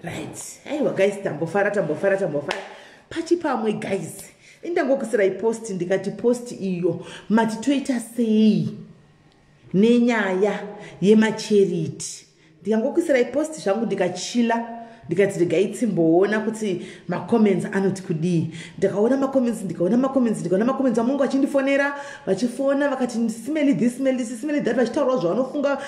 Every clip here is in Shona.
Right, aiwa guys, tambofara, tambofara, tambofara pachi pamwe. Guys, indangokusirai post, ndikati post iyo mati toita sei nenyaya yemacharity. Ndikangokuisirai post zvangu, ndikachila, ndikati regai tsimboona kuti macomments anoti kudii. Ndikaona macomments, ndikaona macomments, ndikaona macomments. Vamungu vachindifonera, vachifona vakati, "Simeli this, simeli this, simeli that," vachitaurawo zvavanofunga.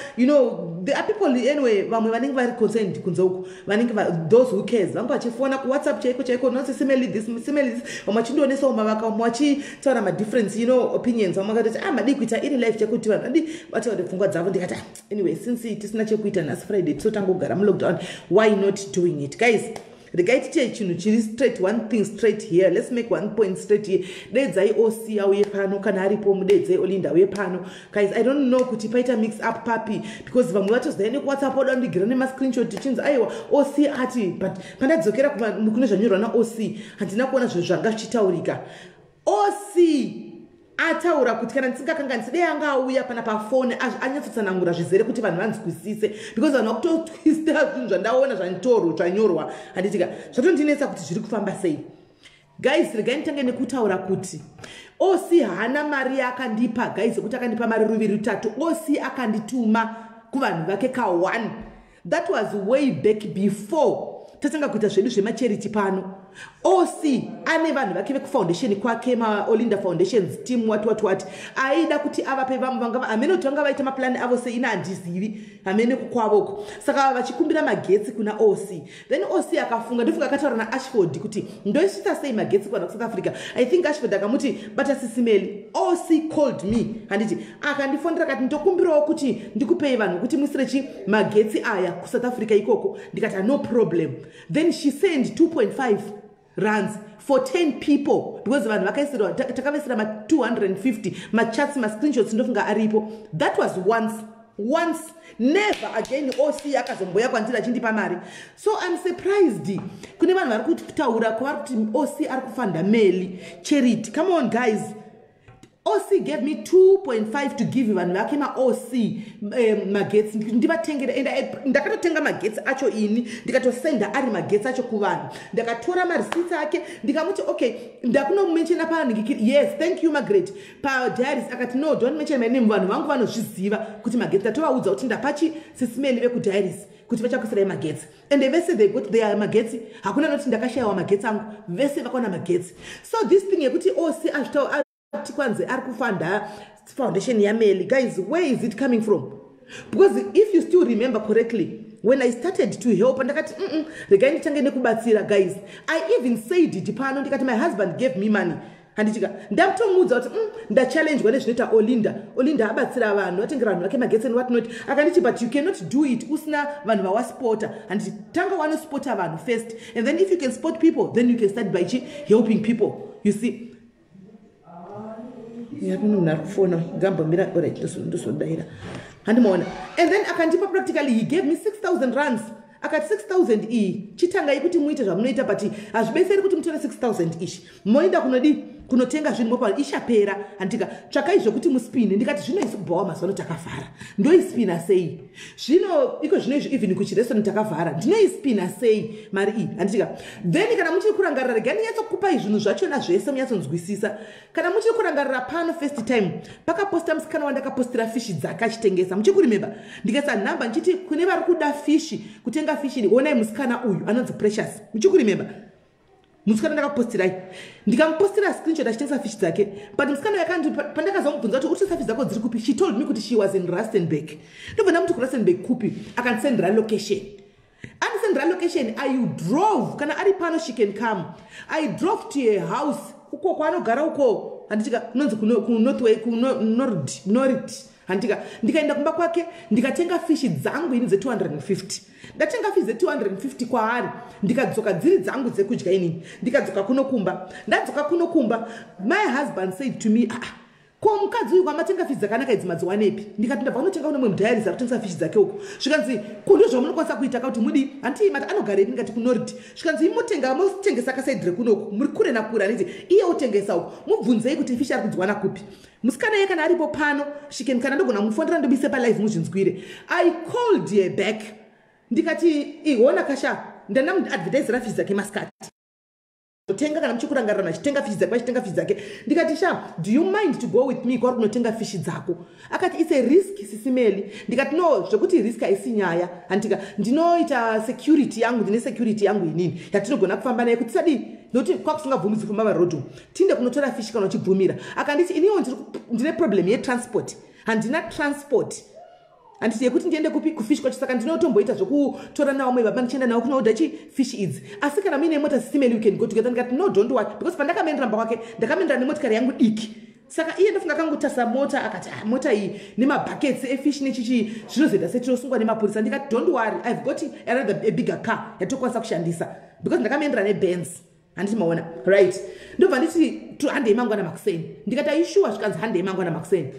There are people anyway, vamwe vanenge vari concerned kunze uku, vanenge those who cares, vange vachifona kuWhatsApp chaiko chaiko, noti, "Simeli this, simeli this." Vamwe vachindionesawo mavaka, vamwe vachitaura madifference opinions. Vamwe vakatoti, "Ah, madii kuita iri live chekuti vanhu adi vataure pfungwa dzavo?" Ndikati, "Ah, anyway, since tisina chekuita nhasi Friday, tisotanga kugara mulockdown, why not doing it?" Guys, regai tiite chinhu chiri straight, one thing straight here. Let's make one point straight here. Dedzai Oc auye pano kana aripo, mudedzei Olinda auye pano. Guys, I don't know kuti paita mix up papi, because vamwe vatozai nekuWhatsApp oda ndigera nemascreenshot, tichinzi, "Aiwa, Oc ati." But pandadzokera kune zvanyorwa naOc, handina kuona zvinhu zvanga zvichitaurika. Oc ataura kuti, kana ndisingakanganisi, dei anga auya pana pafoni anyatsotsanangura zvizere kuti vanhu vanzwisise, because vanhu vakutotwista zvinhu zvandaona zvanditorwa, zvanyorwa. Handitika zvatondinetsa kuti zviri kufamba sei. Guys, regai nditange nekutaura kuti Oc haana mari yaakandipa, guys, yekuti akandipa mari ruviri, rutatu. Oc akandituma kuvanhu vake ka1. That was way back before tatanga kuita zvedu zvemacharity pano. Oc ane vanhu vake vekufoundation kwake, maOlinda Foundations team, what what what. Aida kuti avape vamwe vanga hamene kuti vanga vaita maplani avo sei, ina handizivi hamene kukwavoko. Saka vachikumbira magetsi kuna Oc, then Oc akafunga, ndofunga akataura naAshford kuti ndoisvitsa sei magetsi kuvanhu kuSouth Africa. I think Ashford akamuti, "Bata Sisimeli." Oc called me, handiti? Akandifonera akati, "Ndokumbirawo kuti ndikupei vanhu kuti muisire chi magetsi aya kuSouth Africa ikoko." Ndikati, "No problem." Then she send 2.5 rands for 10 people, because vanhu vakaisirwa, takavaisira ma250. Machats, mascreenshots ndofunga aripo. That was once, once, never again Oc akazomboya kwandiri achindipa mari. So I'm surprised kune vanhu vari kutaura kwavari kuti Oc ari kufanda Meli charity. Come on, guys. Oc gave me 2.5 to give vanhu vake maOc magetsi, ndivatengere. And ndakatotenga magetsi acho ini, ndikatosenda ari magetsi acho kuvanhu. Ndakatora mareceipts ake, ndikamuti, "Okay, ndakunomenshena panhingikiri." Yes, thank you, Margaret, padiaries. Akati, "No, don't mention my name, vanhu vangu vanozviziva kuti magetsi ndatovaudza kuti ndapachi Sisimeli vekudiaries kuti vachakuisirai magetsi." And vese, they got their magetsi. Hakuna noti ndakashayiwa magetsi angu, vese vakaona magetsi. So this thing yekuti Oc azvitaura ati kwanzi ari kufanda foundation yaMeli, guys, where is it coming from? Because if you still remember correctly, when I started to help, ndakati, regai nditange nekubatsira." Guys, I even said it pano, ndikati, "My husband gave me money." Handitika ndamutomuudza kuti, ndachallenjwa nezvinoita Olinda. Olinda abatsira vanhu, atengera vanhu vake magetsi and what not." Akanditi, "But you cannot do it usina vanhu vawasipota." Handiti tanga wanosipota vanhu first, and then if you can spot people, then you can start by chi helping people, you see? Yapino munhu ari kufona, ngambomira. Alright, ndozodaira, handimaona. And then akandipa, practically he gave me 6000 rands. Akati, "6000 iyi chitangai kuti muite zvamunoita, but hazvibetseri kuti mutore 6000 ishi moenda kunodi kunotenga zvinhu mopa ishapera. Handika tsvakai zvokuti muspine." Ndikati, "Zvino isi kubhawa mazuva ano takavhara, ndoispina sei zvino iko zvino izvi? Even kuchirestaurant takavhara, ndinoispina sei mari iyi?" Handitika then kana muchiri kurangarira, regai ndinyatsokupai zvinhu zvachona zvese munyatsonzwisisa. Kana muchiri kurangarira, pano first time pakaposta musikana wandakapostira fishi dzake achitengesa, muchiri kuremember? Ndikaisa nhamba ndichiti, "Kune vari kuda fishi, kutenga fishi, onai musikana uyu anonzi Precious." Muchiri kuremember musikana ndakapostirai? Ndikamupostira screenshot achitengesa fishi dzake. But musikana yakandi pandakazomubvunza kuti, "Uri fishi dzako dziri kupi?" she told me kuti she was in Rustenburg. Ndobva ndamuti, "KuRustenburg kupi?" Akandisendera location, andisendera location. I drove, kana ari pano she can come. I drove to a house uko kwaanogara uko, handitika? Kunonzi kuNorit, handika? Ndikaenda kumba kwake, ndikatenga fishi dzangu ini dze250. Ndatenga fishi dze250 kwaari, ndikadzoka dziri dzangu dzekudya inini. Ndikadzoka kuno kumba. Ndadzoka kuno kumba, my husband said to me, "Ah, ko mukadzi uyu kwamatenga fishi dzakanaka idzi madziwanepi?" Ndikati, "Ndabva unotenga unomwe mudiaries ari kutengesa fishi dzake uko." Zvikanzi, "Ko ndo zvamunokwanisa kuita ka kuti mudi handii?" Mati anogarepi? Ndikati, "KuNorit." Zvikanzi, "Imutenga motengesa kasaidhi rekunoku, muri kure nakure, handiti? Iye otengesa uko, mubvunzei kuti fishi ari kudziwana kupi." Musikana iye kana aripo pano, shiken, kana ndogona mufonera, ndobise palive muzvinzwire. I called her back, ndikati, "Ihona kasha." Ndandamuadvertisera fishi dzake masikati, tenga kana muchikurangarira, achitenga fishi dzake, vachitenga fishi dzake. Ndikati, "Sha, do you mind to go with me kwauri kunotenga fishi dzako?" Akati, "It's a risk, Sisi Melly." Ndikati, "No, zvekuti risk haisi nyaya, handika ndinoita security yangu, ndine security yangu inini yatinogona kufamba naye kuti tisadii, nokuti kwakusingabvumidzi kufamba marodhi. Tinde kunotora fishi kana uchibvumira." Akanditi, "Iniwo ndine problem yetransport, handina transport, handiti, yekuti ndiende kupi, kufishi kwacho. Saka ndinotomboita zvokutora navamwe baba, ndichienda navo kunoodha chi fishi idzi. Asi kana muine mota, Sisi Melly, we can go together." Ndikati, "No, don't worry," because pandakamaendera mba kwake, ndakamaendera nemotikari yangu diki. Saka iye ndofunga akangotasa mota, akati, "Ah, mota iyi nemabhakets efishi nechichi zvinozoita setinosungwa nemapurisa." Ndikati, "Don't worry, I've got another, a bigger car yatokwanisa kushandisa," because ndakamaendera neBenz, handiti maona? Right, ndobva nditi, "Handei mangwana makuseni." Ndikati, "Aishuwa?" Zvikanzi, "Handei mangwana makuseni."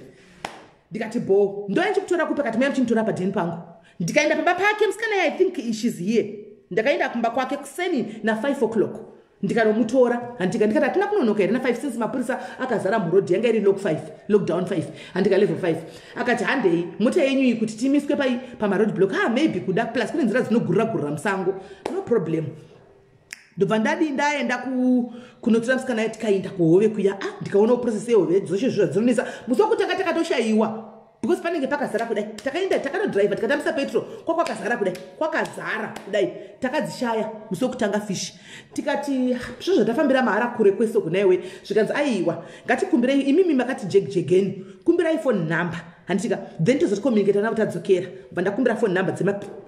Ndikati, "Bo, ndoya ndichikutora kupi?" Akati, "Maya muchinitora padheni pangu." Ndikaenda pamba pake. Musikana, I think she's here. Ndakaenda kumba kwake kuseni na5 o'clock, ndikanomutora, handika. Ndikati, "Hatina kunonoka here na5, since mapurisa akazara murodhi?" Yanga iri lock 5, lockdown 5, handika, level 5. Akati, "Handei, mota yenyu iyi kuti timiswe pai pamaroad block, ha, maybe kuda plus kune nzira dzinogurira gurira musango. No problem." Ndobva ndadi ndaenda kunotora musikana, tikaenda kuhove kuya. Ah, ndikaonawo process yehove dzoshe zvo dzinonetsa. Musi wekutanga takatoshayiwa because panenge pakazara kudai. Takaenda, takanodhiraivha, tikatambisa petrol, kwakwakazara kudai, kwakazara kudai. Takadzishaya musi wekutanga fishi. Tikati, "Zvo zvatafambira mahara kure kwese kunaiwe." Zvikanzi, "Aiwa, ngatikumbirai imimi makati jekjegeni, kumbirai phone number, handitika, then tozoticommunicata navo tadzokera." Bva ndakumbira phone number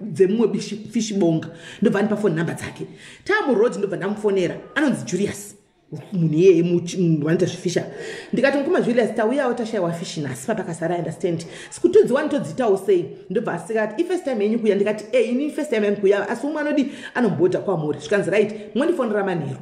dzemumwe fishi bonga. Ndobva ndipa phone number dzake. Taamurodhi, ndobva ndamufonera. Anonzi Julius, munhu iyeye vanoita zvifisha. Ndikati, "Mukoma Julius, tauyawo, tashayiwa fishi nhasi papakazara, understand, sikutodziwani, todziitawo sei?" Ndobva asikati, "Ifirst time yenyu kuya?" Ndikati, "E, ini first time yangu kuya, asi umwe anodi anombodha kwamuri." Zvikanzi, "Right, mondifonera manheru."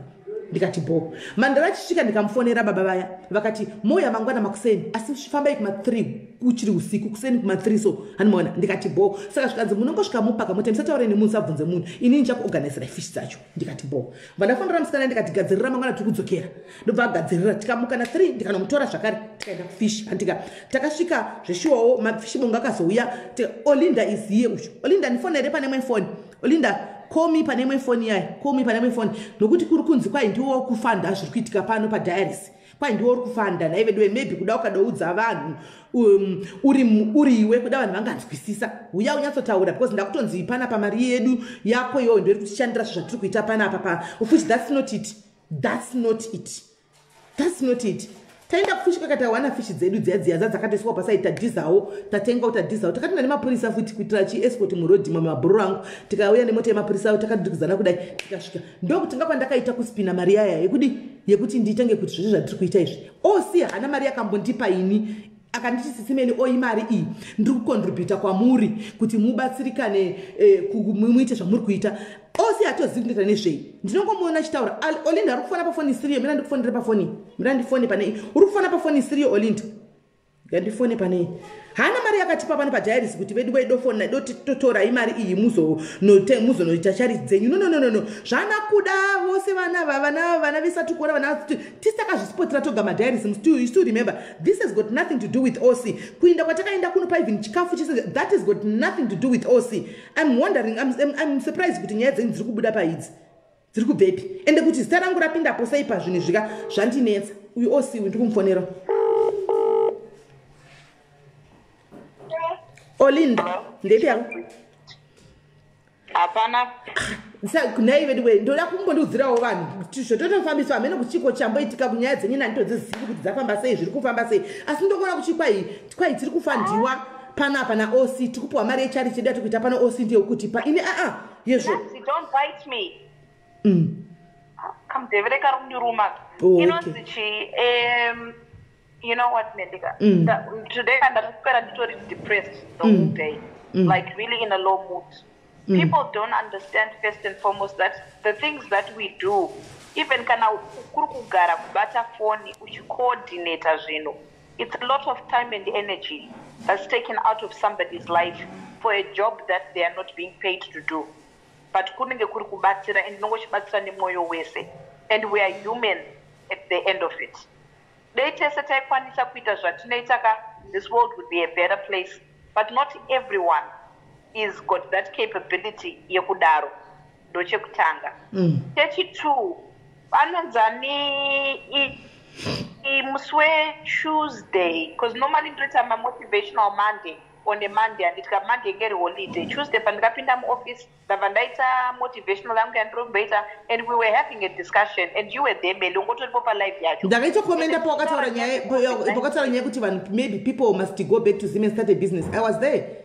Ndikati, "Bo." Mandara achisvika, ndikamufonera. Baba vaya vakati, "Mouya mangwana makuseni, asi fambai kuma3, kuchiri usiku, kuseni kuma3 so, handimaona." Ndikati, "Bo." Saka zvikanzi, "Munongosvika mupaka mota, musataure nemunhu, sabvunze munhu, inini ndichakuorganisira fishi dzacho." Ndikati, "Bo." Bva ndafonera musikana, ndikati, "Gadzirira, mangwana tiri kudzokera." Ndobva agadzirira, tikamuka na3, ndikanomutora zvakare, tikaenda kufishi, handika. Takasvika zveshuwawo, mafishi bonga akazouya. Olinda is here uyu. Olinda, ndifonere pane imwe foni. Olinda, call me pane imwe foni yaya, call me pane imwe foni, nokuti kuri kunzi kwai ndiwo kufanda zviri kuitika pano padiaries, kwai ndiwo uri kufanda. Naive diwe, maybe kuda ukadoudza vanhu uriwe kuda vanhu vanganzwisisa. Uya unyatsotaura, because ndakutonzi panapa mari yedu yako iyoyo ndoiri kutishandira zvatiri kuita panapa pa, of which that's not it, that's not it, that's not it. Taenda kufishi, kakatawana fishi dzedu dziya dziya dzadzakatoiswa pasai. Tadhizawo, tatengawo, tadhizawo. Takatinda nemapurisa futi kuitira chiescort murodhi mamabhururu angu. Tikauya nemota yemapurisa, takadurikidzana kudai, tikasvika. Ndokutenga kwandakaita kuspina mari yaya yekudi yekuti nditenge kuti zvese zvatiri kuita izvi. Osi haana mari yakambondipa ini. Akanditi, "Sisi Melly, oi mari iyi ndiri kucontributa kwamuri kuti mubatsirikane, muite zvamuri kuita." Osi hatozivi kunoita nezvei, ndinongomuona achitaura. Olinda, ari kufona pafoni isiriyo. Mina ndikufonere pafoni, mina ndifone pane, uri kufona pafoni isiriyo. Olinda, ngandifone panei. Haana mari yakatipa pano padiaries kuti vedu vaidofona, dototorai mari iyi muzonoita charity dzenyu. No, no, no, no, no, zvana kuda vose vana vana vana vesatukora vana tisi takazvisipotera toga madiaries. You still remember, this has got nothing to do with OC. Kuinda kwatakaenda kunopa even chikafu chese, that has got nothing to do with OC. I'm wondering, I'm surprised kuti nyaya dzenyu dziri kubuda paidzi dziri kubvepi, ende kuti zita rangu rapindapo sei pazvinhu zvika zvandinetsa. Uyu OC uyu, ndikumufonera. Olinda, ndepi yako? Hapana. Nhai vedu we, ndoda kumbondiudzirawo vanhu zvototofambiswa hamene kuchiko chamboitika kunyaya dzenyu. Nanditodzizivi kuti dzafamba sei, zviri kufamba sei, asi ndokuona kuchi kwai tiri kufandiwa panapa naOC, tiri kupiwa mari yecharity yedu yatiri kuita pano. OC ndiyo kutipa ini aa yezvo. Nancy, don't bite me. Kamudevere kari kundiruma. Oh, okay. Inonzi chi, you know what, Mendika? Today ndakaswera nditori depressed the whole day. Like really in a low mood. People don't understand first and foremost that the things that we do, even kana kuri kugara kubata foni uchicoordinata zvinhu, it's a lot of time and energy that's taken out of somebody's life for a job that they are not being paid to do. But kunenge kuri kubatsira, and tinongochibatsira nemwoyo wese, and we are human at the end of it. Dai tese taikwanisa kuita zvatinoita ka, this world would be a better place, but not everyone is got that capability yekudaro. Ndochekutanga. Chechi2, vanonzani, musi weTuesday, because normally ndinoita mamotivational Monday, on a Monday, handiti? Monday ingeri holiday. Tuesday pandikapinda muoffice, ndabva ndaita motivational yangu yandinomboita, and we were having a discussion, and you were there, Meli, ungotoripo palive yacho. Ndakaitokomenda pawakataura nyaya yekuti vanhu, maybe people must go back to Zim and start a business. I was there.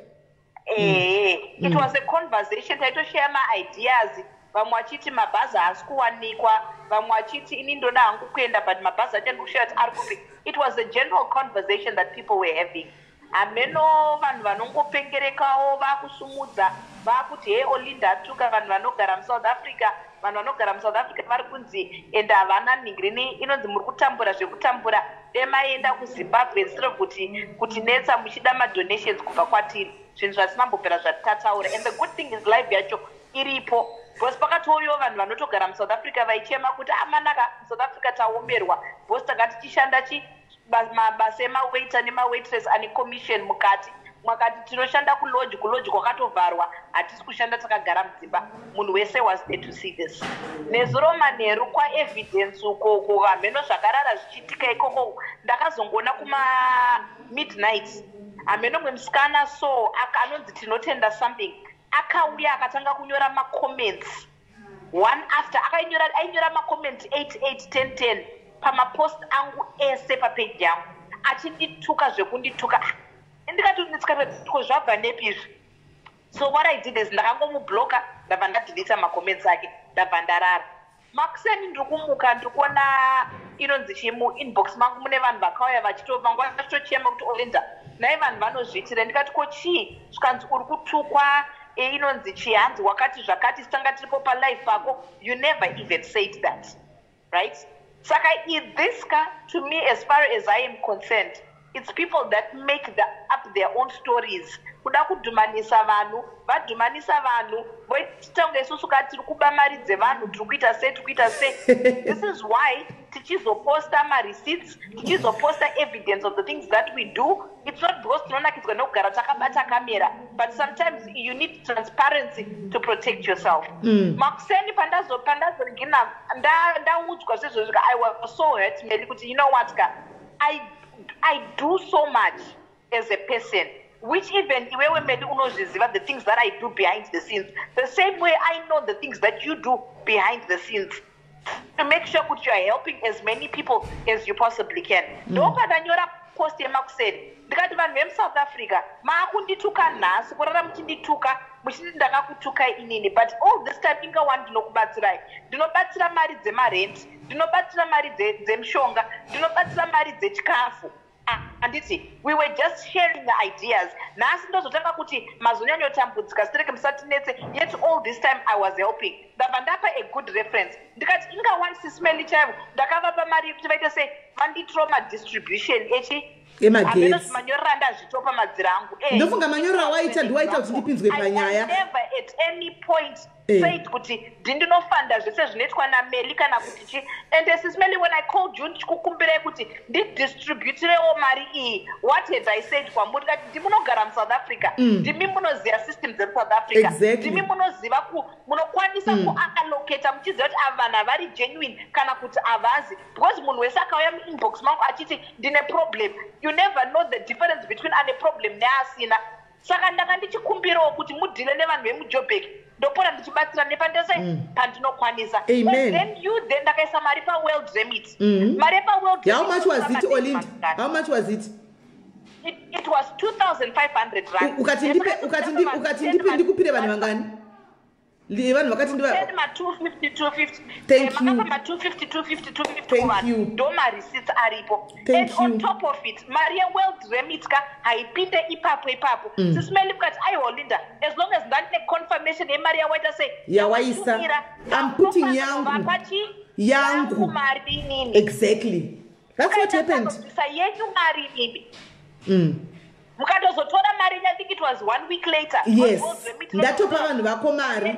It was a conversation, taitoshare maideas, vamwe vachiti mabhazi haasi kuwanikwa, vamwe vachiti ini ndoda hangu kuenda, but mabhazi acho ndikushaya kuti ari kupi. It was a general conversation that people were having. Hameno vanhu vanongopengerekawo, vakusumudza, vakuti, "He, Olinda atuka vanhu vanogara muSouth Africa." Vanhu vanogara muSouth Africa vari kunzi ende havana nhingirini, inonzi muri kutambura zvekutambura, demaenda kuZimbabwe instead of kuti kutinetsa muchida madonations kubva kwatiri, zvinhu zvatinambopera zvatataura. And the good thing is live yacho iripo, because pakatouyawo vanhu vanotogara muSouth Africa vaichema kuti, "Amanaka, muSouth Africa taomerwa, because tanga tichishanda chi mabasa emawaiter nemawaitress ane commission mukati mwakati, tinoshanda kulodge, kulodge kwakatovharwa, hatisi kushanda, takagara mudzimba." Munhu wese was there to see this. Nezuro manheru kwaEvidence ukoko, hameno zvakarara zvichiitika ikoko, ndakazongoona kuma midnight, hameno mwe musikana so anonzi Tinotenda something, akauya akatanga kunyora macomments one after, ainyora macomments 8 8 10 10 pamapost angu ese papeji yangu, achindituka zvekundituka. Ndikati ndikati, "Zvabva nepi izvi?" So what I did is ndakangomubloka, ndabva ndadeleta macomments ake, ndabva ndarara. Makuseni ndiri kumuka, ndiri kuona inonzi chii, muinbox mangu mune vanhu vakauya vachitovangu vachitochema kuti, "Olinda, nai vanhu vanozviitira." Ndikati, "Ko chii?" Zvikanzi, "Uri kutukwa, inonzi chii, hanzi wakati zvakati, tanga tiripo palive pako." You never even said that, right? Saka this ka, to me, as far as I am concerned, it's people that make up their own stories, kuda kudhumanisa vanhu. Vadhumanisa vanhu, voita kunge isusu ka tiri kuba mari dzevanhu, tiri kuita sei, tiri kuita sei. This is why tichizoposta mareceipts, tichizoposta evidence of the things that we do. It's not because tinonakidzwa nekugara takabata kamera, but sometimes you need transparency to protect yourself. Makuseni pandazorigina ndaudzwa sezvozvo, I was so hurt, Meli, kuti you know what ka, I do so much as a person, which even iwewe, Meli, unozviziva, the things that I do behind the scenes, the same way I know the things that you do behind the scenes to make sure kuti you are helping as many people as you possibly can. Ndopandanyora post yemakuseni, ndikati, "Vanhu vemuSouth Africa, maakundituka nhasi, kurara muchindituka, muchiti ndakakutukai inini, but all this time inga wani ndinokubatsirai, ndinobatsira mari dzemarent, ndinobatsira mari dzemishonga, ndinobatsira mari dzechikafu. Handiti we were just sharing the ideas? Nhasi ndozotanga kuti mazonyanyotambudzika, sitereke, musatinetse, yet all this time I was helping." Ndabva ndapa a good reference, ndikati, "Inga one Sis Meli chaivo ndakavapa mari yekuti vaite sei, vanditiro madistribution echi Emagetsi. Manyorero andazvitopa madziro angu." Ndofunga manyorero awaita ndiwaita kuti ndipinzwe panyaya. I never at any point said kuti ndinofanda zvese zvinoitwa naMeli kana kuti chi. And Sis Meli, when I called you ndichikukumbirai kuti ndidistributirewo mari iyi, what had I said kwamuri? Kati ndimunogara muSouth Africa, ndimi munoziva system dzemuSouth Africa, ndimi munoziva, munokwanisa kuallocata muchiziva kuti ava vanhu havari genuine kana kuti havazi, because munhu wese akauya muinbox mangu achiti ndine problem, you never know the difference between ane problem neasina. Saka ndanga ndichikumbirawo kuti mudeale nevanhu vemuJobek, ndopora ndichibatsira nepandese pandinokwanisa. Amen. And then you, then ndakaisa mari paWorld Remit, mari yepaWorld How much was it, Olinda? How much was it? It was 2500 rand. Ukati ndipe ndikupire vanhu vangani? Vanhu vakati ndiva Ma 250 250. Thank you. Makapa ma 250 250 250 Thank kuvanhu. you. Ndo mareceipts aripo. Thank And on you. top of it, mari yeWorld Remit ka haipinde ipapo ipapo. Sis Meli mukati, "Aiwa Olinda, as long as ndandine confirmation yemari yawaita sei, Yawaisa. yawatumira, I'm putting ndinofanira yangu. kuvapa chi Yangu. mari inini." Exactly, that's what happened. Bvisa yenyu mari inini, mukatozotora mari, I think it was one week later. Yes. World Remit Ndatopa vanhu vako mari.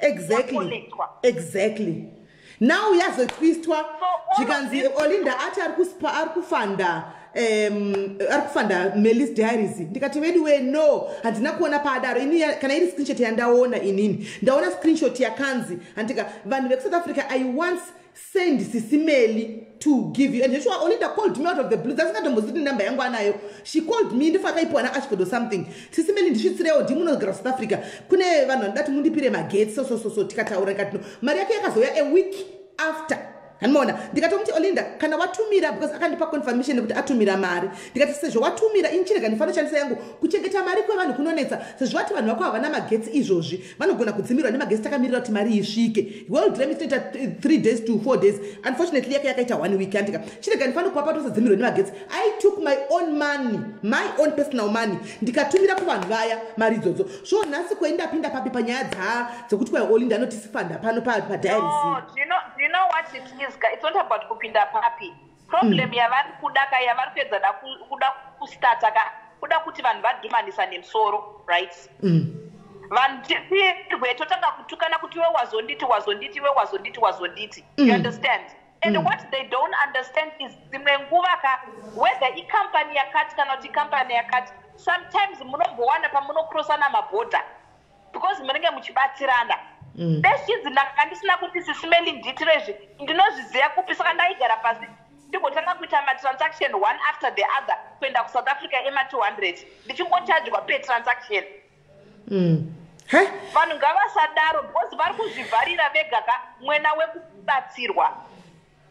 Exactly. Yacollectwa. Exactly. Now yazotwistwa, So all of zvikanzi Olinda ati ari kufanda. Ari kufanda Melis Diaries. Ndikati, "Vedu we, no, handina kuona paadaro ini." Kana iri screenshot yandaona inini, ndaona screenshot yakanzi, handika, vanhu vekuSouth Africa, "I once send Sisi Melly to give you." And Joshua, Olinda called me out of the blue. Dzasingatombozivi namba yangu anayo. She called me, ndifa akaipiwa naAshford or something. "Sisi Melly, ndisvitsirewo, ndimunogara South Africa, kune vanhu vanoda kuti mundipire magetsi." So so so so tikataura. Ndikati no, mari yake yakazouya a week after, handimaona. Ndikatomuti, "Olinda, kana watumira," because akandipa confirmation yekuti atumira mari. Ndikati, "Sezvo watumira, ini chirega ndifanoshandisa yangu. Kuchengeta mari kwevanhu kunonetsa. Sezvo vati vanhu vako havana magetsi izvozvi, vanogona kudzimirwa nemagetsi takamirira kuti mari isvike. World Remit inoita 3 days to 4 days. Unfortunately yake yakaita one week. Andika chirega ndifanokupa tosadzimirwa nemagetsi." I took my own money, my own personal money, ndikatumira kuvanhu vaya mari idzodzo. So nhasi kwendapinda papi panyaya dzekuti kwai Olinda anotisifanda pano padiaries? No, do you know what it is? It's not about kupinda papi. Problem yavari kuda ka, yavari kuedza kuda kustarta ka, kuda kuti vanhu vadhumanisa nemusoro, right? Vanhu tirwe totanga kutukana kuti iwe wazonditi, wazonditi, iwe wazonditi, wazonditi. You understand? And what they don't understand is dzimwe nguva ka, whether ikampani yakati kana kuti ikampani yakati, sometimes munombowana pamunocrossana mabhodha because munenge muchibatsirana. Dai ndanga ndisina kuti, "Sisi Melly, ndiitire izvi," ndinozviziva kupi? Saka ndaigara pasi ndigotanga kuita matransaction one after the other kuenda kuSouth Africa ema200, ndichingochajwa per transaction. He? Vanhu ngavasadaro because vari kuzvivharira vega ka mwena wekubatsirwa.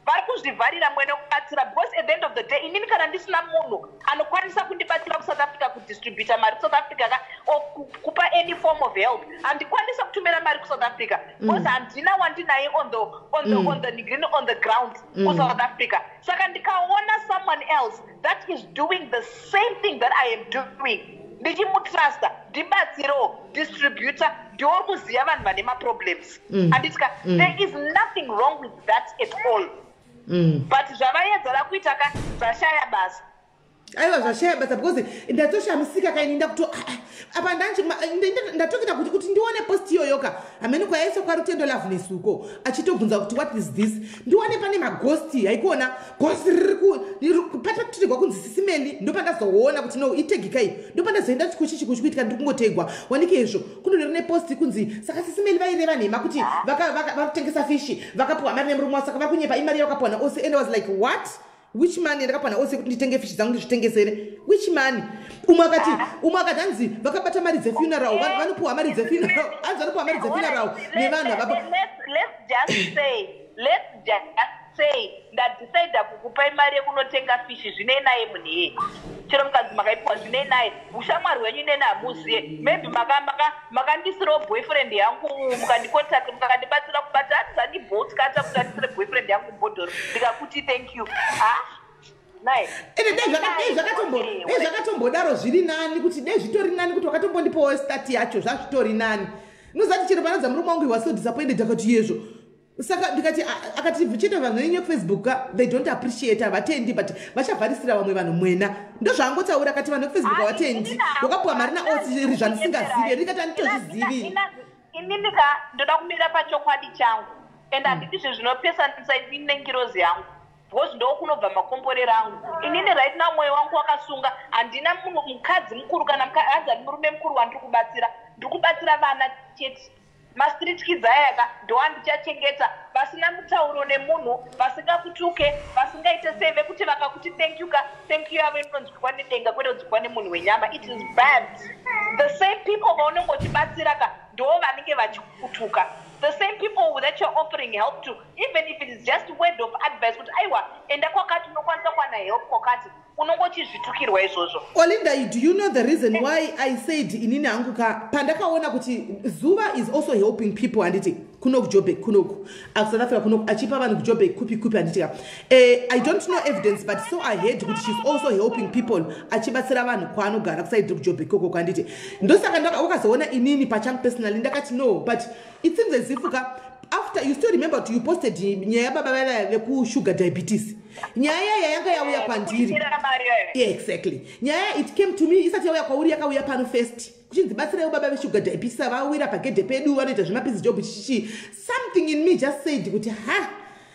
Vari kuzvivharira mwene wekubatsira because at the end of the day, inini kana ndisina munhu anokwanisa kundibatsira kuSouth Africa, kudistributa mari kuSouth Africa ka, or kupa any form of help, handikwanisa kutumira mari kuSouth Africa because handina wandinaye on the ground kuSouth Africa. Saka ndikaona someone else that is doing the same thing that I am doing, ndichimutrusta, ndibatsirewo distributor, ndiori kuziva vanhu vane maproblems, handiti ka? There is nothing wrong with that at all. But zvavaedzera kuita ka, zvashaya basa. Aiwa, zvashaya basa because ndatoshamisika kaini. Ndakuto apa ndatokita kuti ndione post iyoyoka. Hamene kwayaiswa kwaRutendo Loveness uko, achitobvunza kuti, "What is this?" Ndione pane maghost. Haikuona ghost riri patatirigwa kunzi Sisi Melly. Ndopandazoona kuti no, itag kai. Ndopandazoenda kuti kuchichi kuchikuitika, ndiri kungotegwa wanike izvo kundori nepost kunzi, "Saka Sisi Melly vaireva nhema kuti vakutengesa fishi, vakapiwa mari nemurume wavo, saka vari kunyepa, imari yavakapiwa naose." And I was like, "What? Which money ndakapiwa naose kuti nditenge fishi dzangu, ndizvitengesere? Which money?" Umwe akati hanzi vakabata mari dzefuneral, vanopiwa mari dzefuneral, hanzi vanopiwa mari dzefuneral nevanhu avapa. Let's just say ndadecida kukupai mari yekunotenga fishi, zvinei naye munhu iyeye? Chero mukanzi makaipiwa, zvinei naye? Ushamwari hwenyu neni hamuziye. Maybe makandisirawo boyfriend yangu, mukandicontact, mukandibatsira kubata, hanzi Bolt kata kuti andisire boyfriend yangu bhodhoro, ndikakuti thank you, ha, nai. Ende dai zvakatombodaro zviri nani, kuti dai zvitori nani kuti wakatombondipawo start yacho, zvazvitori nani. Unozati chero panadza murume wangu, he was so disappointed. Akati yezvo, saka ndikati, akati chete vanhu venyu vekuFacebook ka, they don't appreciate, havatendi, but vachavharisira vamwe vanhu mwena. Ndozvaangotaura, akati vanhu vekuFacebook havatendi, wakapiwa mari naosi, zvandisingazivi. Ndikati handitozvizivi. Inini ka ndoda kumira pachokwadi changu and handidi zvinhu zvinopesanisa inini nengirozi yangu because ndo kunobva makomborero angu. Inini right now mwoyo wangu wakasunga. Handina munhu mukadzi mukuru kana hanzi handi murume mukuru wandiri kubatsira. Ndiri kubatsira vana chete, mastreet kids ayaka, ndowandichachengeta, vasina mutauro nemunhu, vasingakutuke, vasingaite sei, vekuti vakakuti thank you ka, thank you yavo inonzwikwa nedenga kwete kunzwikwa nemunhu wenyama. It is bad. The same people vaunenge uchibatsira ka, ndo vanenge vachikutuka. The same people that you're offering help to, even if it is just word of advice kuti, "Aiwa, enda kwakati, unokwanisa kuwana help kwakati," unongochizvitukirwa izvozvo. Olinda, do you know the reason why I said inini hangu ka, pandakaona kuti Zuva is also helping people, handiti, kunoku Joburg, kunoku South Africa, kunoku achipa vanhu kuJoburg, kupi kupi, handiti ka? I don't know evidence, but so I heard kuti she's also helping people, achibatsira vanhu kwaanogara kuside kuJoburg kokoko, handiti? Ndosaka wakazoona inini pachangu personally ndakati no. But it seems as if ka, after, you still remember kuti you posted nyaya yababa vaya vekusugar diabetes, nyaya yaya yanga yauya kwandiri. Yeah, exactly. Nyaya, it came to me isati yauya kwauri. Yakauya pano first kuchinzi, "Batsiraiwo baba vesugar diabetes, vawira pagedhe pedu, vanoita zvemapiece job chichichi." Something in me just said kuti, ha,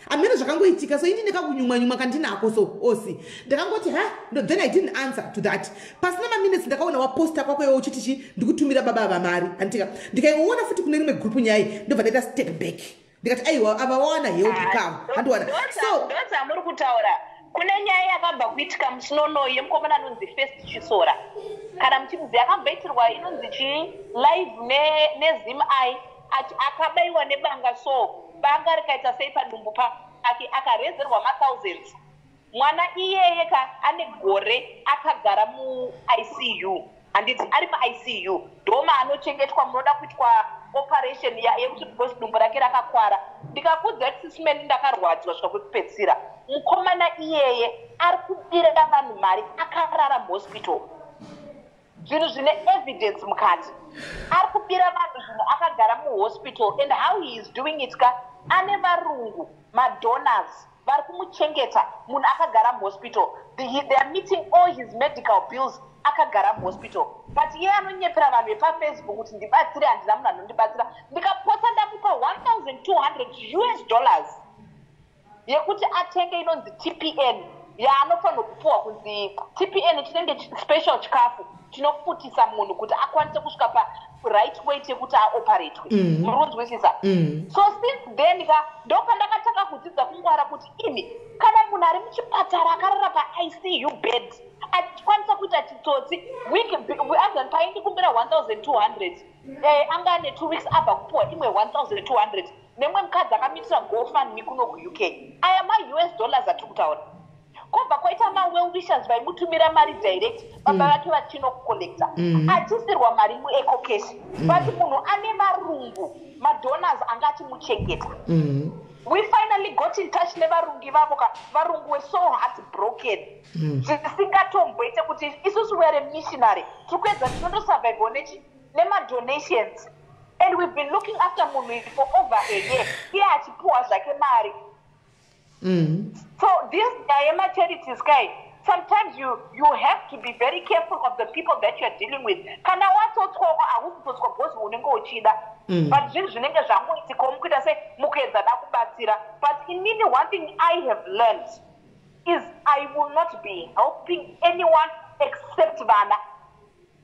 Amene zvakangoitika. So ini ndikakunyumwa-nyumwa kandinako, so osi ndakangoti ha no, then I didn't answer to that. Pasina maminutes ndakaona waposta kwako iwe uchiti chi ndikutumira baba ava mari, handitika? Ndikaiona futi kune rimwe group nyai, ndobva ndaita step back, ndikati aiwa, ava wawana help kavo, handiwana? So Ndodzamuri kutaura. Kune nyaya yakabva kuitika musinono yemukomana anonzi First Chisora, kana muchimuziva. Akamboitirwa inonzi chii, live neZim i akabayiwa nebanga, so banga rikaita sei padumbu pake, akarezerwa mathousands. Mwana iyeye ka ane gore akagara muICU, handiti? Ari muICU, ndoma anochengetwa, munoda kuitwa operation yekuti because dumbu rake rakakwara. Ndikakudza kuti sisimeni, ndakarwadzwa svika kwekupedzisira. Mukomana iyeye ari kubira vanhu mari akarara muhospital, zvinhu zvine evidence mukati. Ari kubira vanhu zvinhu akagara muhospital. And how he is doing it ka, ane varungu madonors vari kumuchengeta. Munhu akagara muhospital, they are meeting all his medical bills akagara muhospital. But iye anonyepera vanhu vepaFacebook kuti ndibatsire. Handina munhu anondibatsira. Ndikapotsa ndamupa US$1200 yekuti atenge inonzi TPN yaanofanirwa kupuhwa, kunzi TPN chinenge special chikafu chinofutisa munhu kuti akwanise kusvika paright weight yekuti aoperatwe. Muri kunzwisisa? So since then ka, ndopandakatanga kudzidza kungwara kuti imi, kana munhu ari muchipatara akarara paICU bed achikwanisa kuita chitsotsi, week azani paindikumbira 1200, anga ane 2 weeks abva kupuhwa imwe 1200 nemwe mukadzi akamitira GoFundMe kuno kuUK. Aya maUS dollars atiri kutaura. Kwobva kwaita mawell wishers vaimutumira mari direct, baba vake vachinocollecta, achisirwa mari muEcoCash. But munhu ane varungu madonors anga achimuchengeta. We finally got in touch nevarungu ivavo ka. Varungu were so heart broken zvisingatomboite kuti isusu we are missionary, tiri kuedza, tinondosurvivewo nechi nemadonations, and we've been looking after munhu for over a year, iye achipuhwa zvake mari. So this nyaya yemacharities kai, sometimes you have to be very careful of the people that you are dealing with. Kana watsotswako, hausi kutsotswa because unenge uchida, but zvinhu zvinenge zvangoitikawo mukuita sei, mukuedza da kubatsira. But inini, one thing I have learned is I will not be helping anyone except vana.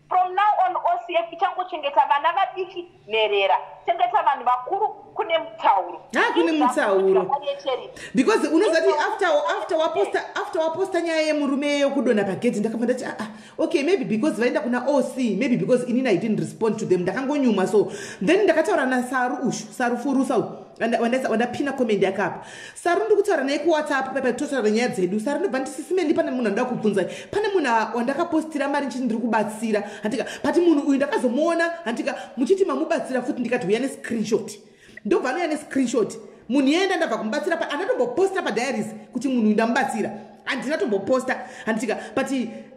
From now on, OCF ichangochengeta vana vadiki, nherera. Chengeta vanhu vakuru kune mutauro. Ah, kune mutauro, because unozati after waposta nyaya yemurume yekudonha pagedhi, ndakabva ndati, ah, ah, okay, maybe because vaenda kuna OC, maybe because inini I didn't respond to them, ndakangonyuma. So then ndakataura naSaru ushu, Saru Furusa, wandapina comment yakapa. Saru ndikutaura naye kuWhatsApp pepa, totaura nyaya dzedu. Saru ndobva ndisisimendi, pane munhu anoda kubvunza, pane munhu wandakapostira mari nchiti ndiri kubatsira, handika? But munhu uyu ndakazomuona, handika, muchiti mamubatsira futi. Ndikati uya nescreenshot. Ndobva anouya nescreenshot. Munhu iyenda ndabva kumubatsira, andatomboposta padiaries kuti munhu uyu ndamubatsira, handina tomboposta, handitika? But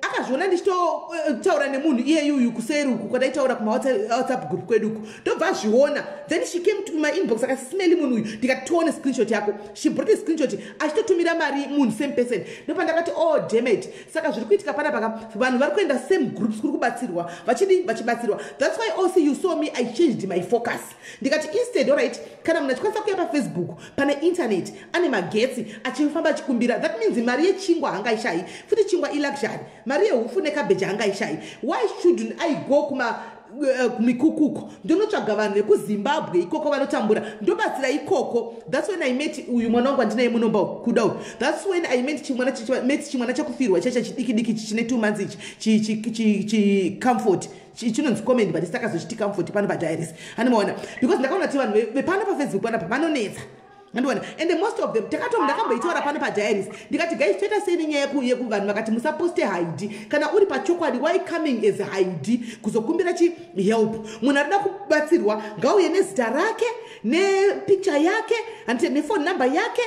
akazviona ndichitotaura nemunhu iyeyuyu kuseri uku kwadaitaura kumaWhatsApp group kweduku, ndobva azviona. Then she came to my inbox akati, "Simeli, munhu uyu." Ndikati, "Tione screenshot yako." She brought a screenshot achitotumira mari munhu, same person. Ndopandakati, "Oh, dammit." Saka zviri kuitika panapa, vanhu vari kuenda same groups kuri kubatsirwa, vachidi vachibatsirwa. That's why also you saw me, I changed my focus. Ndikati instead, alright, kana munhu achikwanisa kuuya paFacebook, pane internet, ane magetsi, achifamba achikumbira, that means mari yechingwa haangaishayi futi. Chingwa iluxury, mari yehufu nekabheji haangaishayi. Why shouldn't I go kuma kumikukuko, ndonotsvaga vanhu vekuZimbabwe ikoko vanotambura, ndobatsira ikoko? That's when I met uyu mwana wangu andinaye munomba kuda uyu. That's when I met chimwana chakufirwa chacha chidiki diki chine 2 months ichi, chicomfort, chinonzi comment, but takazochiti Comfort pano padiaries, andimaona? Because ndakaona kuti vanhu vepano paFacebook panapa vanonetsa, andiona? And most of them takato ndakamboitaura pano padiaries, ndikati, "Guys, toita sei nenyaya yekuvanhu vakati musaposte ID? Kana uri pachokwadi, why coming as ID kuzokumbira chihelp? Munhu arida kubatsirwa ngauye nezita rake nepicture yake, handiti, nephone number yake.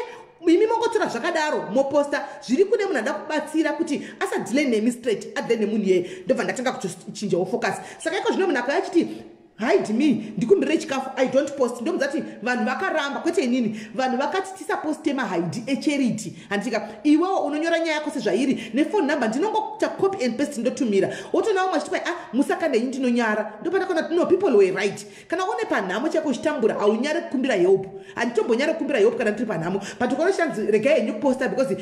Imi mongotora zvakadaro moposta." Zviri kune munhu anoda kubatsira kuti asadeale nemi straight, adeale nemunhu iyeye. Ndobva ndatanga kutochinjawo focus. Saka iko zvino munhu akauya achiti Hide me, ndikumbirire chikafu. I don't post. Ndomudza kuti vanhu vakaramba, kwete inini. Vanhu vakati tisaposte mahide echarity, handika? Iwewo unonyora nyaya yako sezvairi nefone number, ndinongoita copy and paste, ndotumira. Wotoona vamwe vachiti, "Ah, musakanda." Ini ndinonyara. Ndopandakaona, no, people were right. Kana une panhamo chako uchitambura, haunyari kukumbira help. Handitombonyari kukumbira help kana ndiri panhamo, but ukaona chanzi regai henyu kuposta because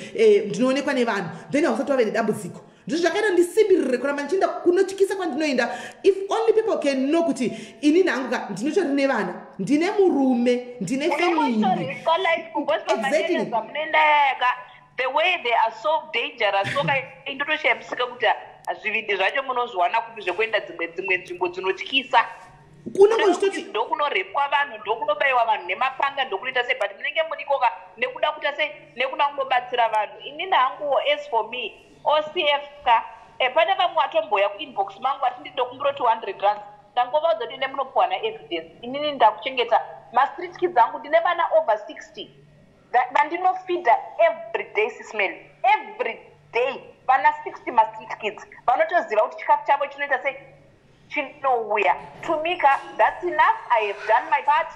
ndinoonekwa nevanhu, then hausati wave nedambudziko. Ndizvo zvakaita ndisimbirire kuramba ndichienda kunotyisa kwandinoenda. If only people can know kuti ini nhangu ka ndinotori nevana, ndine murume, ndine family. Unotoriska life because pamanereza munoenda yaka, the way they are so dangerous, so indotoshayamisika kuti zvivindi zvacho munozviwana kupi zvekuenda dzimwe nzvimbo dzinotyisa. Unenge uchitoti Ndokunorepwa vanhu, ndokunobayiwa vanhu nemapanga, ndokunoita sei, but munenge murikoka nekuda kuita sei, nekuda kunobatsira vanhu. Inini hanguwo, as for me, OCF ka, pane vamwe vatomboya kuinbox mangu vachindi ndokumbira R200. Ndangovaudza kuti ine munopuwa naevidence. Inini ndakuchengeta mastreet kids angu, ndine vana over 60 vandinofeeda every day, Sis Melly, every day. Vana 60 mastreet kids vanotoziva kuti chikafu chavo chinoita sei, chinouya. To me ka, that's enough. I have done my part.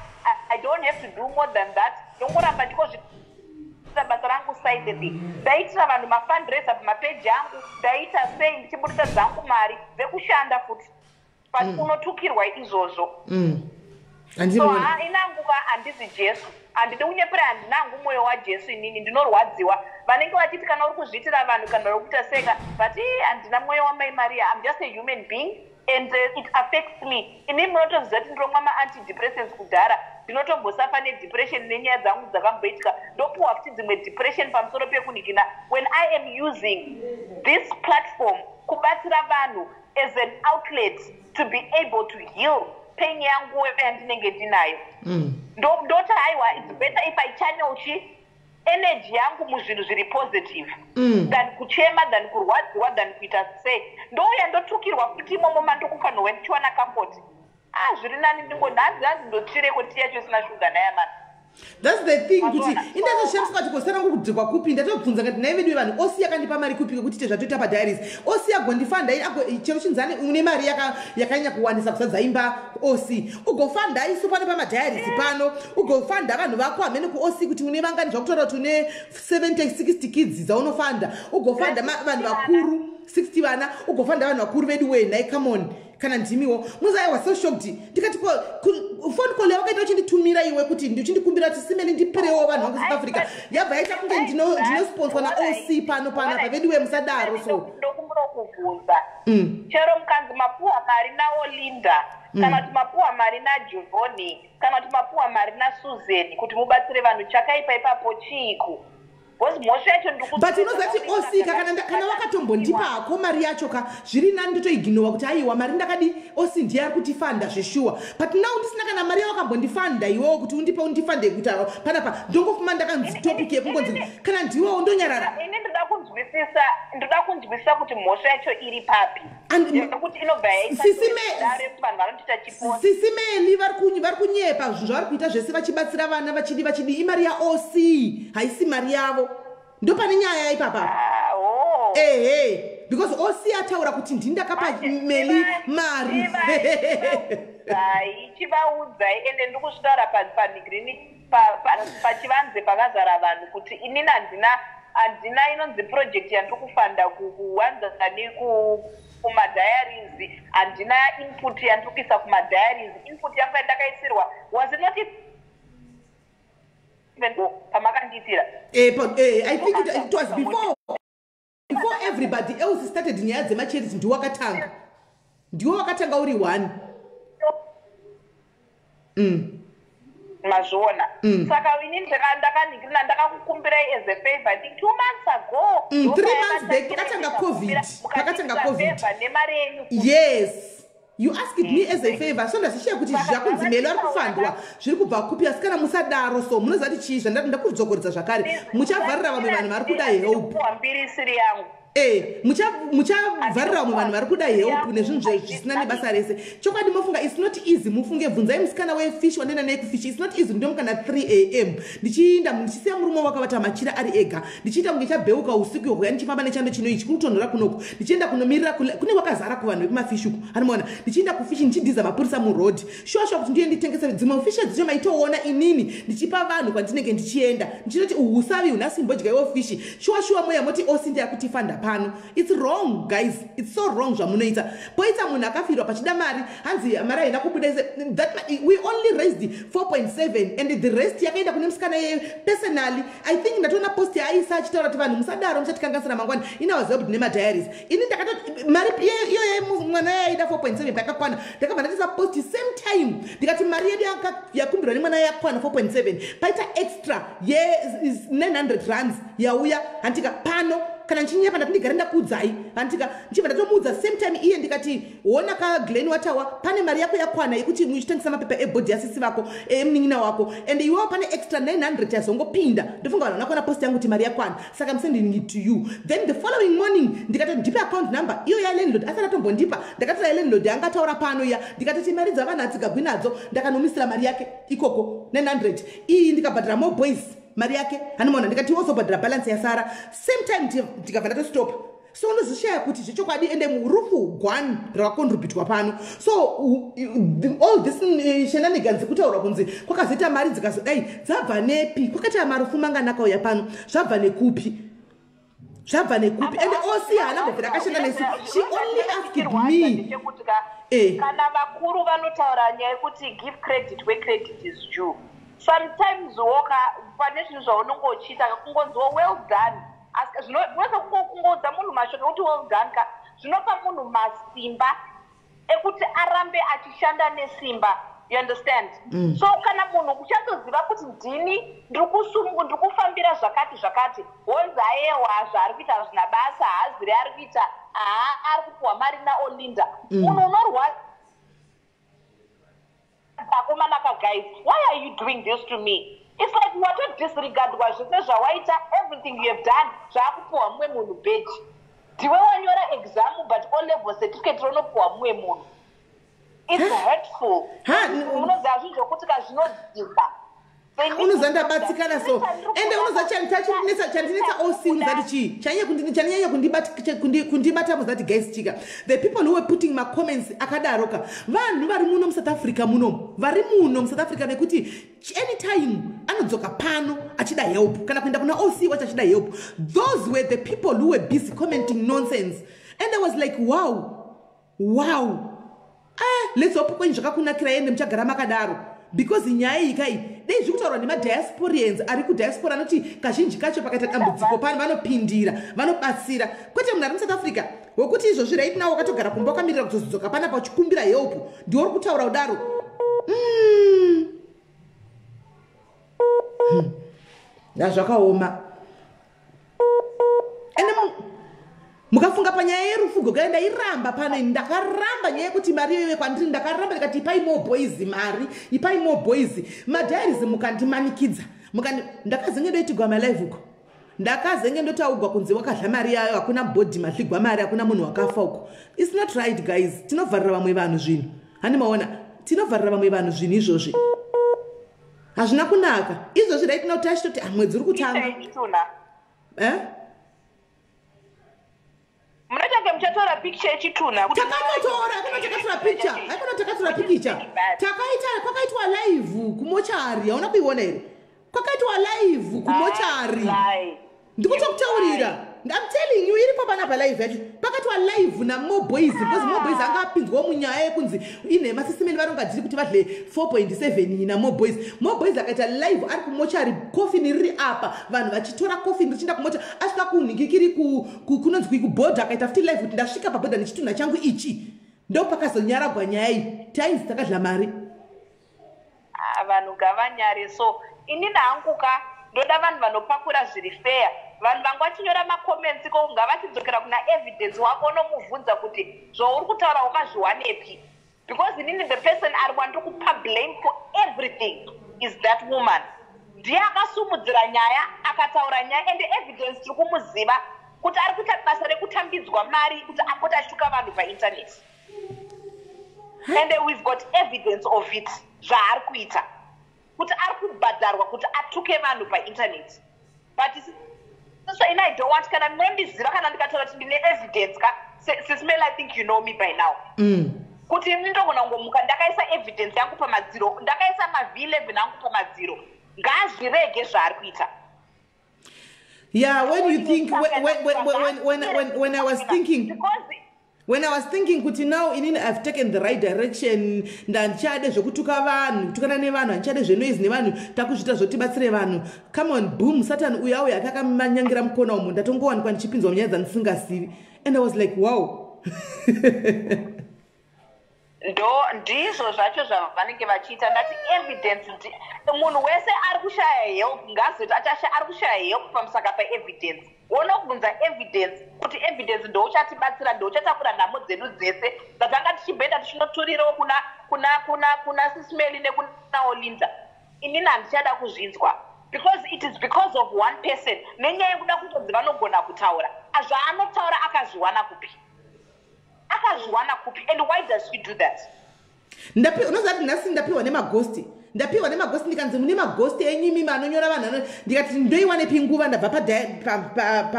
I don't have to do more than that. Ndongoramba ndikozviita basa rangu silently. Ndaitira vanhu mafundraiser pamapeji angu, ndaita sei, ndichibudisa dzangu mari dzekushanda futi, but unotukirwa izvozvo. So Handimuoni. Ha, inanguka handizi Jesu, handidi kunyepera, handinangu mwoyo waJesu. Inini ndinorwadziwa vanenge vachiti kana uri kuzviitira vanhu, kana uri kuita seka, but ii, handina mwoyo wamai Maria. I'm just a human being and it affects me. Inini munotoziva kuti ndinomwa maantidepressants kudhara, ndinotombosafa nedepression nenyaya dzangu dzakamboitika. Ndopuwa futi dzimwe depression pamusoro pekunikina when I am using this platform kubatsira vanhu as an outlet to be able to heal pain yangu yandinenge ndinayo. Ndoti haiwa, it's better if I channel chi energy yangu muzvinhu zviri positive than kuchema, than kurwadziwa, than kuita sei. Ndouya ndotukirwa futi imomo mandokufanirwa ndichiwana comfort. Ah, zviri nani ndingonhanzi hanzi ndotsvireko tii yacho isina shuga nayamana. That's the thing, kuti Mazona. indatoshamisa kuti kosi rangu kudhikwa kupi. Ndatobvunza kati, "Nai vedu vanhu, osi yakandipa mari kupi kwekuti ite zvatoita padiaries?" Osi agondifanda chero chinzani une mari yakanyanya kuwanisa kuzadza imba. Osi ugofanda isu pano pamadiaries pano, ugofanda vanhu vako hamene kuosi kuti une vangani, zvakutaura kuti une 70 60 kids dzaunofanda, ugofanda vanhu vakuru 60 vana, ugofanda vanhu vakuru vedu wei. Nhai, come on, kana ndimiwo muzi, I was so shocked. Ndikati phone call yawakaita uchinditumira iwe kuti ndichindikumbira kuti, "Sis Melly, ndipirewo vanhu vangu South Africa," yabva yaita kunge ndinosponswa naOC pano panapa. Vedu we, musadaro so. Ndokumbura kubvunza, chero mukanzi mapuwa mari naOlinda, kana kuti mapuwa mari naJohni, kana kuti mapuwa mari naSusan kuti mubatsire vanhu, chakaipa ipapo chiiko? Because mhosva yacho But unoziva kuti osika kana wakatombondipa hako mari yacho ka, zviri nani ndotoignowa kuti aiwa, mari ndakadi, osi ndiye ari kutifanda zveshuwa. But now ndisina kana mari yawakambondifanda iwewo kuti undipe undifande kuti panapa ndongofuma ndakanzi topic yekungonzi kana ndiwewo ndonyarara. Ini ndoda kunzwisisa kuti mhosva yacho iri papi, nekuti inobva yaita dare kuti vanhu vanotoita chiposi. Sis Melly, vari kunyepa. Zvinhu zvavari kuita zvese vachibatsira vana, vachidi vachidi, imari yaOC, haisi mari yavo. Ndopane nyaya ipapa. Ah, oh. Ehe, because OC ataura kuti ndindakapa Meli mari. Chivaudzai, chivaudzai, ende ndikuzvitaura panhigirini pachivanze pakazara vanhu kuti inini handina inonzi project yandiri kufanda kuwanzani kumadiaries. Handina input yandiri kuisa kumadiaries. Input yangu yandakaisirwa was not even pamakandiitira. I think it was before everybody else started nyaya dzemacharity. Ndiwakatanga, ndiwo wakatanga uri one. Mazviona. Saka inini ndakanhingirina, ndakakukumbirai as a favor, I think 2 months ago. 3 months back, pakatanga COVID, pakatanga COVID. Favor nemari yenyu. Yes, you asked me as a favor, so ndazvishiya kuti zvakunzi Melo ari kufandwa zviri kubva kupi. Asi kana musadaro so, munoziva kuti chii zvandati ndakudzokoredza zvakare, muchavharira vamwe vanhu vari kuda help. Kupuwa mbiri isiri yangu. Muchavharira vamwe vanhu vari kuda help nezvinhu zvisina nebasa rese. Chokwadi, mofunga it's not easy. Mufunge, bvunzai musikana wefish wandaenda naye kufish. It's not easy. Ndomuka na3 a.m. ndichiinda, ndichisiya murume wakavata machira ari ega, ndichiita kunge chabheuka usiku ihwoya, ndichifamba nechando chino ichi, kurutonhora kunoku, ndichienda kunomirira kune kwakazara kuvanhu vekumafish uku, anomaona. Ndichienda kufish, ndichidhiza mapurisa muroad, sure sure, kuti ndiye nditengese dzimwe fish dzicho. Maitoona inini ndichipa vanhu kwandinenge ndichienda, ndichitoti uhu usavi hunasi, mbodyaiwo fish. Sure sure, moya moti osi ndiyakutifanda pano. It's wrong, guys, it's so wrong zvamunoita. Poita munhu akafirwa, pachida mari, hanzi mari haina kubuda. That we only raised 4.7 and the rest yakaenda kune musikana yeye personally. I think ndatoona post yaaisa achitaura kuti vanhu musadaro, muchatikanganisira mangwani. Inawaziva kuti nemadiaries ini ndakato mari iyoyo mwana yaida 4.7 pakakwana, ndakabva ndatisa post same time, ndikati mari yedu yakumbirwa nemwana yakwana 4.7, paita extra ye900 rands yauya. Handika pano kana ndichinyepa, ndati ndigare ndakuudzai. Handika ndichibva ndatomuudza same time iye, ndikati wona kaGlen watawa, pane mari yako yakwana yekuti muchitengesa mapepa ebhodhi yasisi vako, emunin'ina wako, and iwewo pane extra 900 yazongopinda. Ndofunga vanhu vanakuona post yangu kuti mari yakwana, saka I'm sending it to you. Then the following morning ndikati ndipe account number iyo yalandlord asati atombondipa. Ndakatora yalandlord yanga ataura pano iya, ndikatoti mari dzavanhu hadzigagwi nadzo. Ndakanomisira mari yake ikoko 900 iyi, ndikabhadhara more boys mari yake, hanimona. Ndikati wozobhadhara balance yasara same time. Ndikabva ndatostopa. So unozvishaya kuti zvechokwadi, ende rufu gwani rakakontributwa pano. So all this shenanigans kutaurwa kunzi kwakazoita mari dzikazodai, dzabva nepi? Kwakaita marufu mangani akauya pano? Zvabva nekupi? Zvabva nekupi? Ende osi haana mbobvira akashanda nesu. She only asked me. Kana vakuru vanotaura nyaya yekuti give credit where credit is due. Sometimes woka pane zvinhu zvaunonge uchiita, kungonziwo "well done", asi unoweza kungoudza munhu mashoko ekuti "well done" ka, zvinopa munhu masimba ekuti arambe achishanda nesimba, you understand? So kana munhu uchatoziva kuti ndini ndiri kufambira zvakati zvakati, wonzi ayewa, zvaari kuita hazvina basa, haaziri ari kuita, haa, ari kupiwa mari naOlinda. Munhu unorwadza, akomanaka. Guys, why are you doing this to me? It's like watodisregardwa zvese zvawaita, everything you have done zvaakupiwa mumwe munhu. Beji ndiwe wanyora exam, but O level certificate ronopiwa mumwe munhu. It's hurtful. Unoziva zvinhu zvokuti ka zvinodzimba. Unoziva ndabatsikana so, ende unoziva chandinetsa oc, unozati chii chanyanya kundibata? Muzati guys, chika the people who were putting macomments akadaroka, vanhu vari muno muSouth Africa munomu, vari muno muSouth Africa, nekuti anytime anodzoka pano achida help kana kuenda kuna oc wacho achida help, those were the people who were busy commenting nonsense. And I was like, wow, let's hope kwenyu zvakakunakira, ende muchagara makadaro, because nyaya iyi kai dei zviri kutaurwa nemadiasporians ari kudiaspora, anoti kazhinji kacho pakaita dambudziko pano vanopindira, vanobatsira, kwete munhu ari muSouth Africa wekuti izvozvi right now wakatogara kumba wakamirira kuzodzoka panapa uchikumbira help, ndiwo uri kutaura kudaro. Zvakaoma. Ende mukafunga panyaya yerufu, gogai, ndairamba pano, ndakaramba nyaya yekuti mari iyoyo kwandiri. Ndakaramba, ndikati ipai more boys mari, ipai more boys madiaries. Mukandimanikidza, ndakazenge ndoitigwa malive uko, ndakazenge ndotaugwa kunzi wakadla mari yayo, hakuna bhodhi mahligwa mari, hakuna munhu wakafa uko. It's not right, guys. Tinovharira vamwe vanhu zvinhu, hani maona? Tinovharira vamwe vanhu zvinhu izvozvi, hazvina kunaka izvozvi. Right now tachitoti, ah, mwedzi uri kutanga. Eh? Munotange muchatora picture yechitunha? Takatotora, hakuna takatora picture, haikona takatora pikicha. Takaita, kwakaitwa live kumochari, hauna kuiona here? Kwakaitwa live kumochari, ndikutokutaurira. I'm telling you, iripo panapa live yacho. Pakaitwa live namoboys, because moboys anga apinzwawo munyaya yekunzi inhema, sisimeni varonga dziri kuti vadle 4.7 namoboys. Moboys akaita live ari kumochari, coffin riri apa, vanhu vachitora coffin richienda kumocha. Asvika kunhingikiri, kunonzi kubhodha, akaita futi live kuti ndasvika pabhodha nechitunha changu ichi. Ndo pakazonyaragwa nyaya iyi, tainzi takadla mari. Ah, vanhu ngavanyare. So inini hangu ka ndoda vanhu vanopakura zviri fair. Vanhu vanga vachinyora macomments ko, ngavachidzokera kuna Evidence wako, unomubvunza kuti zvauri kutaura wakazviwanepi, because inini the person ari wandiri kupa blame for everything is that woman. Ndiye akasumudzira nyaya, akataura nyaya, and Evidence tiri kumuziva. Kuti ari kuita basa rekutambidzwa mari kuti apote achituka vanhu painternet. And we've got evidence of it, zvaari kuita, kuti ari kubhadharwa kuti atuke vanhu painternet. But so ini I don't want, kana munondiziva, kana ndikataura kuti ndine evidence ka, Sis Mel, I think you know me by now, kuti ini ndogona kungomuka ndakaisa evidence yangu pamadziro, ndakaisa maV11 angu pamadziro. Ngaazvirege zvaari kuita. Yeah, when you think, when I was thinking, because when I was thinking kuti now inini I've taken the right direction, ndandichade zvekutuka vanhu, kutukana nevanhu, handichade zvenoise nevanhu, takuzviita zvotibatsire vanhu, come on, boom, Satan uya uya akakamanyangira mukona umu, ndatongowanikwa ndichipinzwa munyaya dzandisingasivi, and I was like, wow. Ndo ndizvo zvacho zvavanenge vachiita. Ndati evidence, munhu wese ari kushaya help ngazoti ari kushaya help pamusaka paevidence. Wonobvunza evidence kuti evidence ndouchatibatsira, ndouchatakura nhamo dzedu dzese dzatanga tichibhenda tichinoturirawo kuna Sis Meli nekuna Olinda. Inini handichada kuzvinzwa, because it is because of one person, nenyaya yekuda kutonzi vanogona kutaura. Zvaanotaura akazviwana kupi? Akazviwana kupi? And why does she do that? Unoziva kuti nhasi ndapiwa nemaghost, ndapiwa nemaghost, ndikanzi mune maghost enyu imimi anonyora vanhu ndikati ndoiwanepi nguva? Ndabva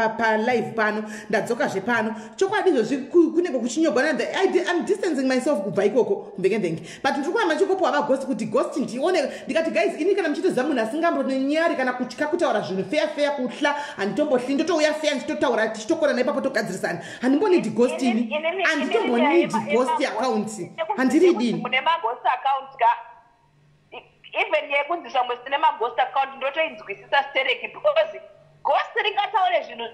palive pano, ndadzokazve pano. Chokwadi izvozvi kunenge kuchinyogwa. I'm distancing myself kubva ikoko mvenge, but ndiri kuramba ndichikopiwa vaghost kuti ghost ndione. Ndikati, guys, ini kana muchitoziva munhu asingambonenyari kana kutya kutaura zvinhu feya feya, kuhla handitombohli, ndotouya feya, ndichitotaura, tichitokorana ipapo, togadzirisana. Handimbonidi ghost ini, handitombonidi ghost account, handiridini. Mune maghost account ka, even yekunzi zvamwe sine maghost account, ndotoinzwisisa stereki, because ghost ringataure zvinhu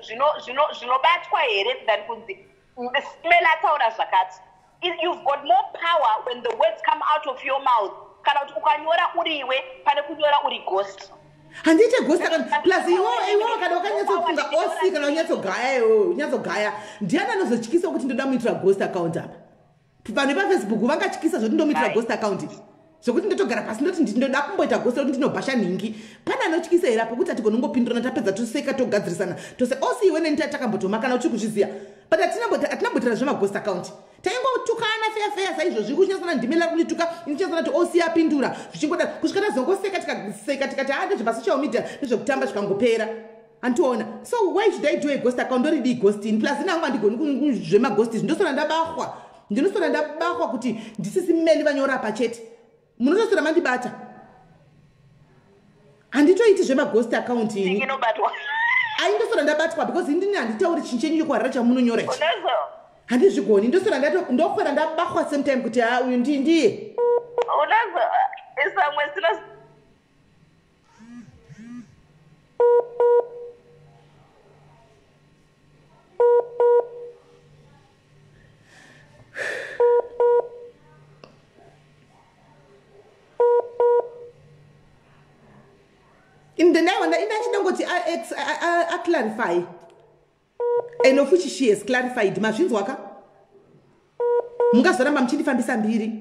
zvinobatwa here than kunzi Smel ataura zvakati? You've got more power when the words come out of your mouth, kana kuti ukanyora uriwe, pane kunyora uri ghost. Handiite ghost account. Plus iwowo kana wakanyatsofunga osi, kana unyatsogaya, iwewe unyatsogaya, ndiani anozotyisa kuti ndoda muitira ghost account apa? Vanhu vepaFacebook vangatyisa zvoti ndomuitira ghost account, zvokuti ndotogara pasi ndoti ndinoda kumboita ghost, kuti ndinobhasha nhingi? Pane anotyisa here apo kuti atigonongopindurana, tapedza toseka, togadzirisana tose? Osi, iwe neni takambotoma, kana uchiri kuzviziva, but hatinamboitira zvemaghost account. Taingotukana feya feya saizvozvi, kuchinyasana ndimela kundituka, inichinyasana kuti osi apindura, zvichingoda kusvika tazongoseka, tikaseka, tikati ha, ndezvepasocial media, ndezvekutamba, zvikangopera. Andiona? So why should I do a ghost account? Ndoridii ghost ini? Plus inangu handigoni zvemaghost izvi. Ndosora ndabahwa, ndinosora ndabahwa kuti ndisisi Meli vanyora pachete, munotosora mandibata. Handitoiti zvemaghost account ini. Inobatwa. Aindosora ndabatwa, because indini handitauri chinhu chenyu chekuharira chamunonyora ichi. Handizvigoni. Ndosora ndokwera ndabahwa same time kuti ha, uyu ndiye. Unazo samwe sino. Ndaiwana ina achidangoti aclarify, and of which she has clarified. Mazvinzwa ka? Mungazoramba muchindifambisa mbiri.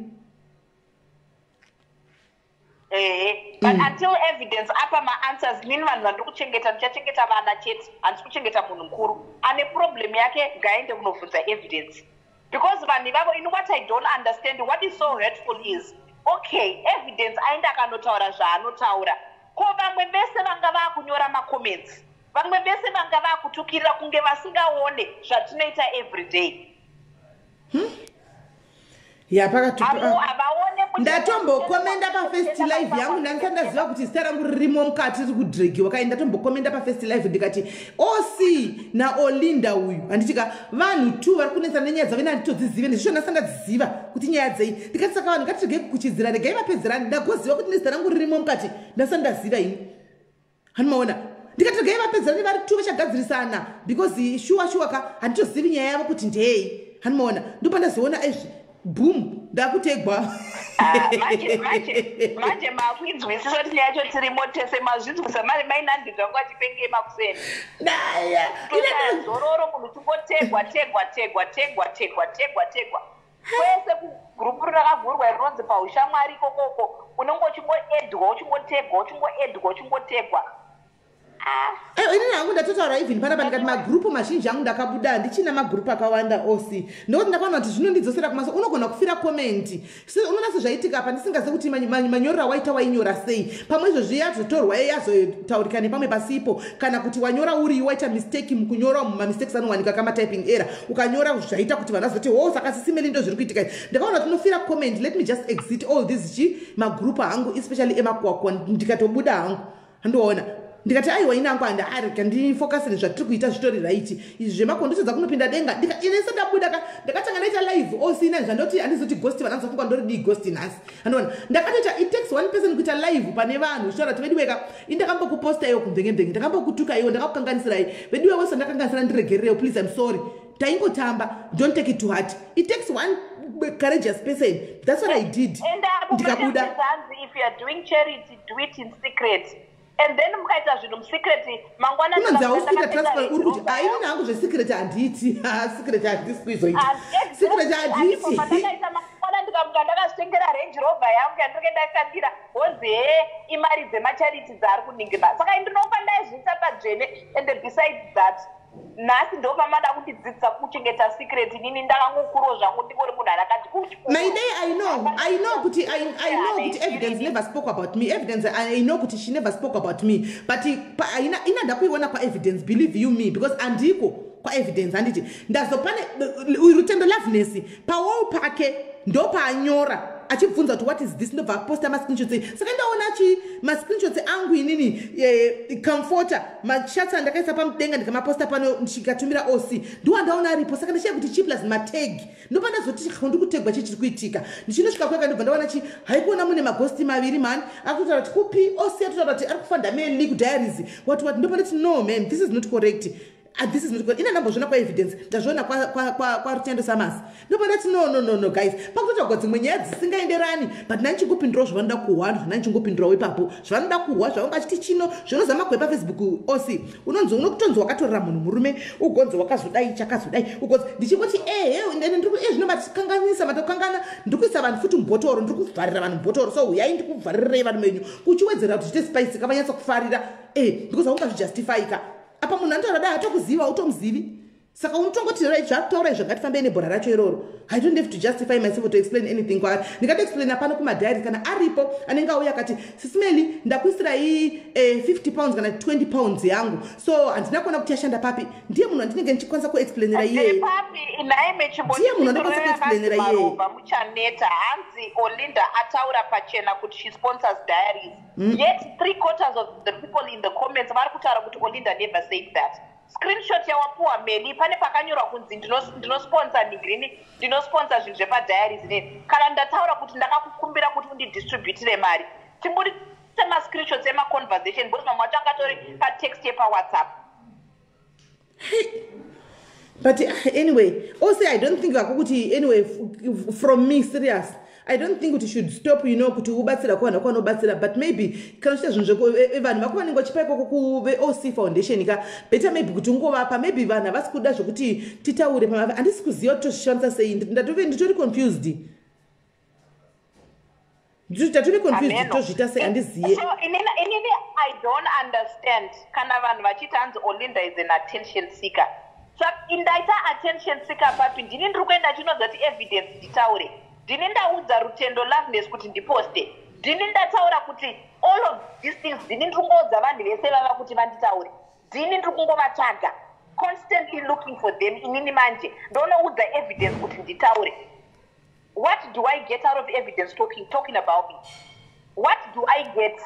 Ehe, but until evidence apa maanswers, nini vanhu vandiri kuchengeta, ndichachengeta vana chete, handisi kuchengeta munhu mukuru ane problem yake. Ngaende kunobvunza evidence, because vanhu ivavo, in what I don't understand, what is so hurtful is, okay, evidence aenda akanotaura zvaanotaura, ko vamwe vese vanga vaakunyora macomments, vamwe vese vanga vaakutukirira kunge vasingaone zvatinoita every day? Ya, pakati. Havaone Ndatombokomenda pafirst live yangu, ndandisati ndaziva kuti zita rangu ririmo mukati, riri kudregiwa kai. Ndatombokomenda pafirst live ndikati oc naOlinda uyu, handitika vanhu two vari kunetsana nenyaya dzavo, ine handitodzizive, ndizvo ndasati ndadziziva kuti nyaya dzei. Ndikati saka vanhu ngatiregei kukuchidzira, regai vapedzerani. Ndagoziva kuti nezita rangu ririmo mukati, ndasati ndaziva ini, hanimaona. Ndikati regai vapedzerani, vari two vachagadzirisana, because shuwa shuwa ka, handitozivi nyaya yavo kuti ndei, hanimaona. Ndopandazoona ezvi, boom, ndakutegwa. Ah, manje makuinzwisisa kuti nyaya yacho tirimo tese. Mazvinzwisa mari mainandidza vangu vachipengei makuseni. Daya. Toshaya zororo, munhu uchingotegwa, tegwa, tegwa, tegwa, tegwa, tegwa, tegwa kwese. Kugurupu rakavhurwa rinonzi paushamwari ikokoko, unenge uchingoedwa, uchingotegwa, uchingoedwa, uchingotegwa. Ah. Aiwa, inini hangu ndatotaura even panapa, ndikati magrupu mazhinji angu ndakabuda, handichina magrupu akawanda osi, nokuti ndakaona kuti zvinondidzosera kumaso. Unogona kufira comment. Unoona sezvaitika apa, ndisingazivi kuti manyorero awaita wainyora sei. Pamwe izvozvi yazotorwa, yazotaurika nepamwe pasipo, kana kuti wanyora uri waita mistake mukunyora. Mamistakes anowanika kamatyping error, ukanyora zvaita kuti vanhu vazoti, "Ho, saka Sis Melly ndo zviri kuitika." Ndakaona kuti unofira comment. Let me just exit all these chi magrupu hangu, especially emakwakwa. Ndikatobuda hangu, handiona, ndikati, "Aiwa, inangu handiarika, ndifocusire zvatiri kuita, zvitori right." Izvi zvemakondochodza kunopinda denga. Inese ndabuda ka, ndakatanga ndaita live osina zvandoti handizoti ghost, vanhu vazofunga ndori ghost nhasi. Handiona, ndakatoita, it takes one person kuita live pane vanhu uchitaura kuti, "Vediweka, indakambokuposta iwo kumvengembenge, ndakambokutuka iwo, ndakakukanganisirai. Vediwe wese ndakanganisira, ndiregererewo please, I'm sorry, taingotamba, don't take it to heart." It takes one courageous person. That's what I did. And apo ndikabuda. Hanzi, if you are doing charity, do it in secret, and then mukaita zvinhu musecret, mangwana Unonzi hausi kuita transfer, uri kuti ainini hangu zvesecret handiiti. Secret handisi kuizoita, secret handiiti. Mangwana ndikamuka ndakazvitengera Range Rover yangu yandinenge ndashandira, honzi, "He, imari dzemacharity dzaari kuningira." Saka ndinofa ndaizviita padzvene. And besides that, nhasi ndopamada kundidzidzisa kuchengeta secret. Inini ndakangokurawo zvangu, ndingori munhu arakati. Maidei, I know kuti Evidence never spoke about me. Evidence, I know kuti she never spoke about me, but ina ndakuiona kwaEvidence, believe you me, because andiko kwaEvidence, handiti? Ndazopane Rutendo Loveness pawall pake, ndopaanyora achibvunza kuti, "What is this?" Ndobva aposta mascreenshots. Saka ndaona chi mascreenshots angu inini, comforter, machats andakaisa pamudenga, ndikamaposta pano, ndikatumira oc, ndiwo andaona aripo. Saka ndachaya kuti chi plus matag, ndopa ndazoti ndiri kutegwa, chii chiri kuitika? Ndichinosvika kweka, ndobva ndaona chi, haikuona mune maghost maviri mani akutotaura kuti kupi oc, atotaura kuti ari kufanda Melly kudiaries, what what. Ndopa ndati, "No man, this is not correct. This is not correct." Ina ndambozviona kwaEvidence, ndazviona kwaRutendo Samas. Ndopa ndati, "No, no, no, no, guys, pakutotsvagwa dzimwe nyaya dzisingaenderani." But nanichingopindurawo zvavanoda kuhwa, zvananichingopindurawo ipapo zvavanoda kuhwa, zvavanga achiti chino zvinozama kwe paFacebook osi unonzi unokutonzi wakatorera munhu murume, ugonzi wakazodai, chakazodai, ugonzi. Ndichingoti, "Ehe, ndiri zvino matikanganisa, matokangana, ndiri kuisa vanhu futi mubhotoro, ndiri kuvharira vanhu mubhotoro, so uyai ndikuvharirirei vanhu menyu," kuchiwedzera kuti zvite spice, kavanyatsa kufarira because haungazvijustifyika. Apa munhu anotaura dai atokuziva, utomuzivi, saka unotongoti, "Zvakutaura izvo, ngatifambei nebhora racho iroro." I don't have to justify myself, to explain anything kwaari. Ndingatoexplaina pano kumadiary kana aripo anenge auya akati, "Sis Melly, ndakuisirai £50 kana £20 yangu, so handina kuona kuti yashanda papi." Ndiye munhu andinenge ndichikwanisa kuexplainera iyeye. Ndiye munhu andokwanisa kuexplainera iyeye. Muchaneta, hanzi Olinda ataura pachena kuti she sponsors diaries, yet three quarters of the people in the comments vari kutaura kuti Olinda never said that. Screenshot yawapuwa Melly, pane pakanyorwa kunzi ndinosponsor nigrini, ndinosponsor zvinhu zvepadiaries neni? Kana ndataura kuti ndakakukumbira kuti undidistributire mari, timburitse mascreenshots emaconversation, because mamwe acho angatori patext yepaWhatsApp. But anyway, also I don't think vako kuti, anyway, from me, serious, I don't think kuti should stop, kuti ubatsira kuvanhu vako vanobatsira. But maybe kana uchiita zvinhu vanhu vako vanenge vachipa ikoko kuveOC Foundation ka, better maybe kuti ungovapa. Maybe vanhu havasi kuda zvokuti titaure, handisi kuziva kuti tozvishandisa sei. Nditori confused, tatove confused, tozviita sei, handiziye. So inini I don't understand kana vanhu vachiti hanzi Olinda is an attention seeker. Ndaita attention seeker papi? Ndini ndiri kuenda chinodza kuti Evidence nditaure, ndini ndaudza Rutendo Loveness kuti ndiposte, ndini ndataura kuti all of these things, ndini ndiri kungoudza vanhu vese vava kuti vanditaure, ndini ndiri kungovatsvaga, constantly looking for them. Inini manje ndonoudza Evidence kuti nditaure. What do I get out of Evidence talking about me? What do I get?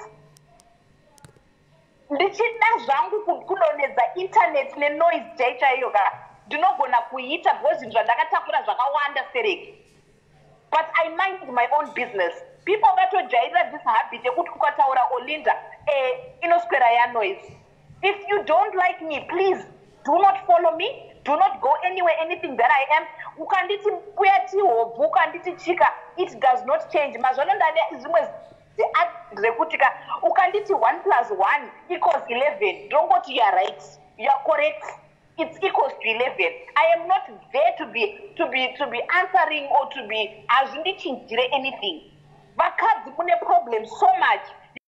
Ndichida zvangu kudonedza internet nenoise chai chaiyo ka, ndinogona kuita, because zvinhu zvandakatakura zvakawanda sereki. But I mind my own business. People vatojairira this habit yekuti ukataura Olinda, inoswera yanoise. If you don't like me, please do not follow me, do not go anywhere, anything that I am. Ukanditi mbuya tihobvu, ukanditi chika, it does not change. Mazvano ndane zvimwe rekuti ka, ukanditi 1 plus 1 equals 11, ndongoti, "You are right, you are correct, it's equals to 11." I am not there to be answering or to be, hazvindichinjire anything. Vakadzi mune problem so much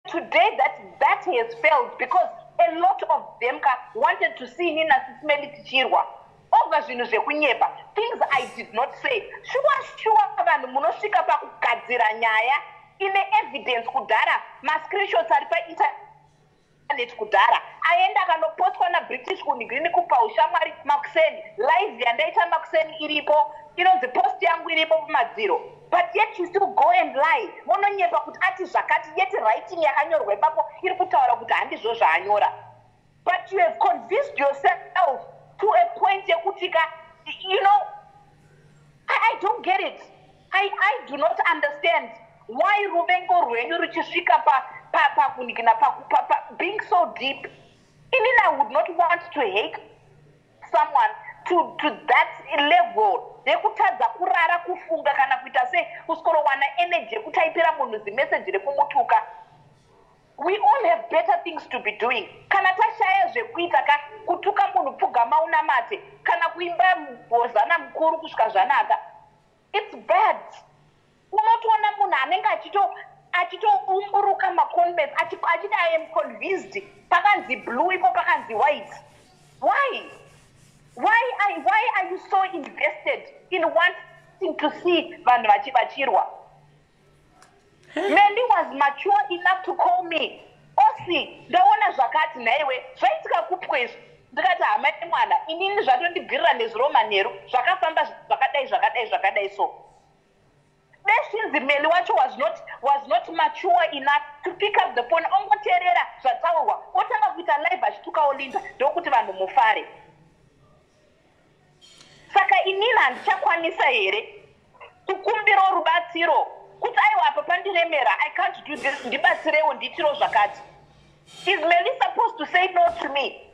today that that has failed because A lot of them ka wanted to see inini naSisi Melly tichirwa over zvinhu zvekunyepa, things I did not say. Shuwa shuwa, vanhu munosvika pakugadzira nyaya ine evidence kudhara, mascreenshots ari painternet kudhara, aenda akanopostwa naBritish kunigrini kupa ushamwari makuseni. Live yandaita makuseni iripo, inonzi post yangu iripo pamadziro, but yet you still go and lie. Munonyepa kuti ati zvakati, yet writing yakanyorwa ipapo iri kutaura kuti handizvo zvaanyora. But you have convinced yourself to a point yekuti ka, I don't get it. I do not understand why ruvengo rwenyu ruchisvika pakunikina pa being so deep. Inini I would not want to hate someone to that level yekutadza kurara, kufunga kana kuita sei, kusvikorowana energy yekutaipira munhu zimeseji rekumutuka. We all have better things to be doing. Kana tashaya zvekuita ka, kutuka munhu, pfugama unamate kana kuimba hozana mukuru kusvika zvanaka. It's bad. Unotoona munhu anenge achitoumburuka macomments achiti, "I am convinced pakanzi blue ipo pakanzi white." Why are you so invested in wanting to see vanhu vachirwa? Melly was mature enough to call me, "Osi, ndaona zvakati." "Nhaiwe, zvaitika kupwa izvi?" Ndikati, "Hama yemwana, inini zvatondibvirira nezuro manheru, zvakafamba zvakadai, zvakadai, zvakadai." So beshinzi Melly wacho was not mature enough to pick up the phone, ongoteerera zvataurwa, otanga kuita live achitukawo Linda, ndokuti vanhu mufare. Saka inini handichakwanisa here kukumbirawo rubatsiro kuti, "Aiwa, apa pandiremera, I can't do this, ndibatsirewo, ndiitirewo zvakati"? Is Melly supposed to say no to me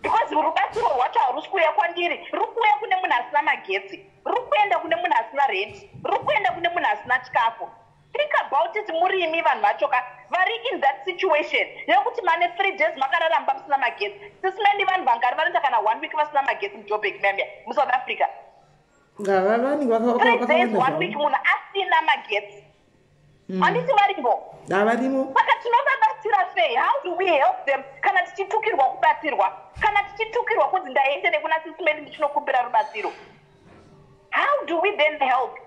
because rubatsiro rwacho harusi kuuya kwandiri, ruri kuuya kune munhu asina magetsi, ruri kuenda kune munhu asina rent, ruri kuenda kune munhu asina chikafu? Think about it. Murimi vanhu vacho ka vari in that situation yekuti mane 3 days makararamba musina magetsi. Sisi Melly, vanhu vangari vanoita kana one week vasina magetsi muJoburg memia, muSouth Africa? Ngava 3 days, one week, munhu asina magetsi. Handiti varipo? Havarimo. Saka tinovabatsira sei? How do we help them kana tichitukirwa kubatsirwa, kana tichitukirwa kunzi ndaende nekuna Sisi Melly ndichinokumbira rubatsiro? How do we then help?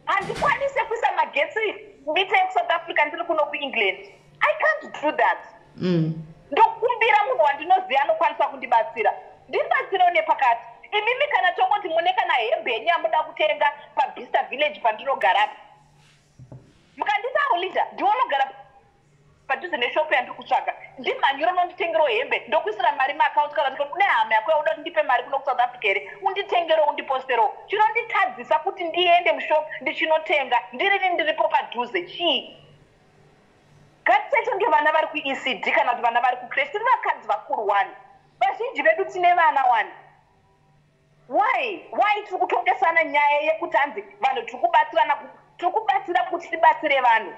Handikwanise kuisa magetsi mita yekuSouth Africa ndiri kuno kuEngland. I can't do that. Ndokumbira munhu wandinoziva anokwanisa kundibatsira, ndibatsirewo nepakati. Imimi kana tongoti mune kana hembe yenyu yamuda kutenga paBista Village pandinogarapa, mukanditi, "Aulida, ndiwonogara padhuze neshopu yandiri kutsvaga," ndimhanyiro nonditengerawo hembe, ndokuisira mari maakaunti. Kana kuti une hama yako yauda kuti ndipe mari kuno kuSouth Africa here, unditengerewo, undiposterewo, chinonditadzisa kuti ndiende mushopu ndichinotenga ndirini ndiripo padhuze chii? Ngatisaite vana vari kuECD kana kuti vana vari kucreche. Tiri vakadzi vakuru wani, vazhinji vedu tine vana wani. Why tiri kutongesana nyaya yekuti hanzi vanhu tiri kubatsirana, tiri kubatsira kuti tibatsire vanhu?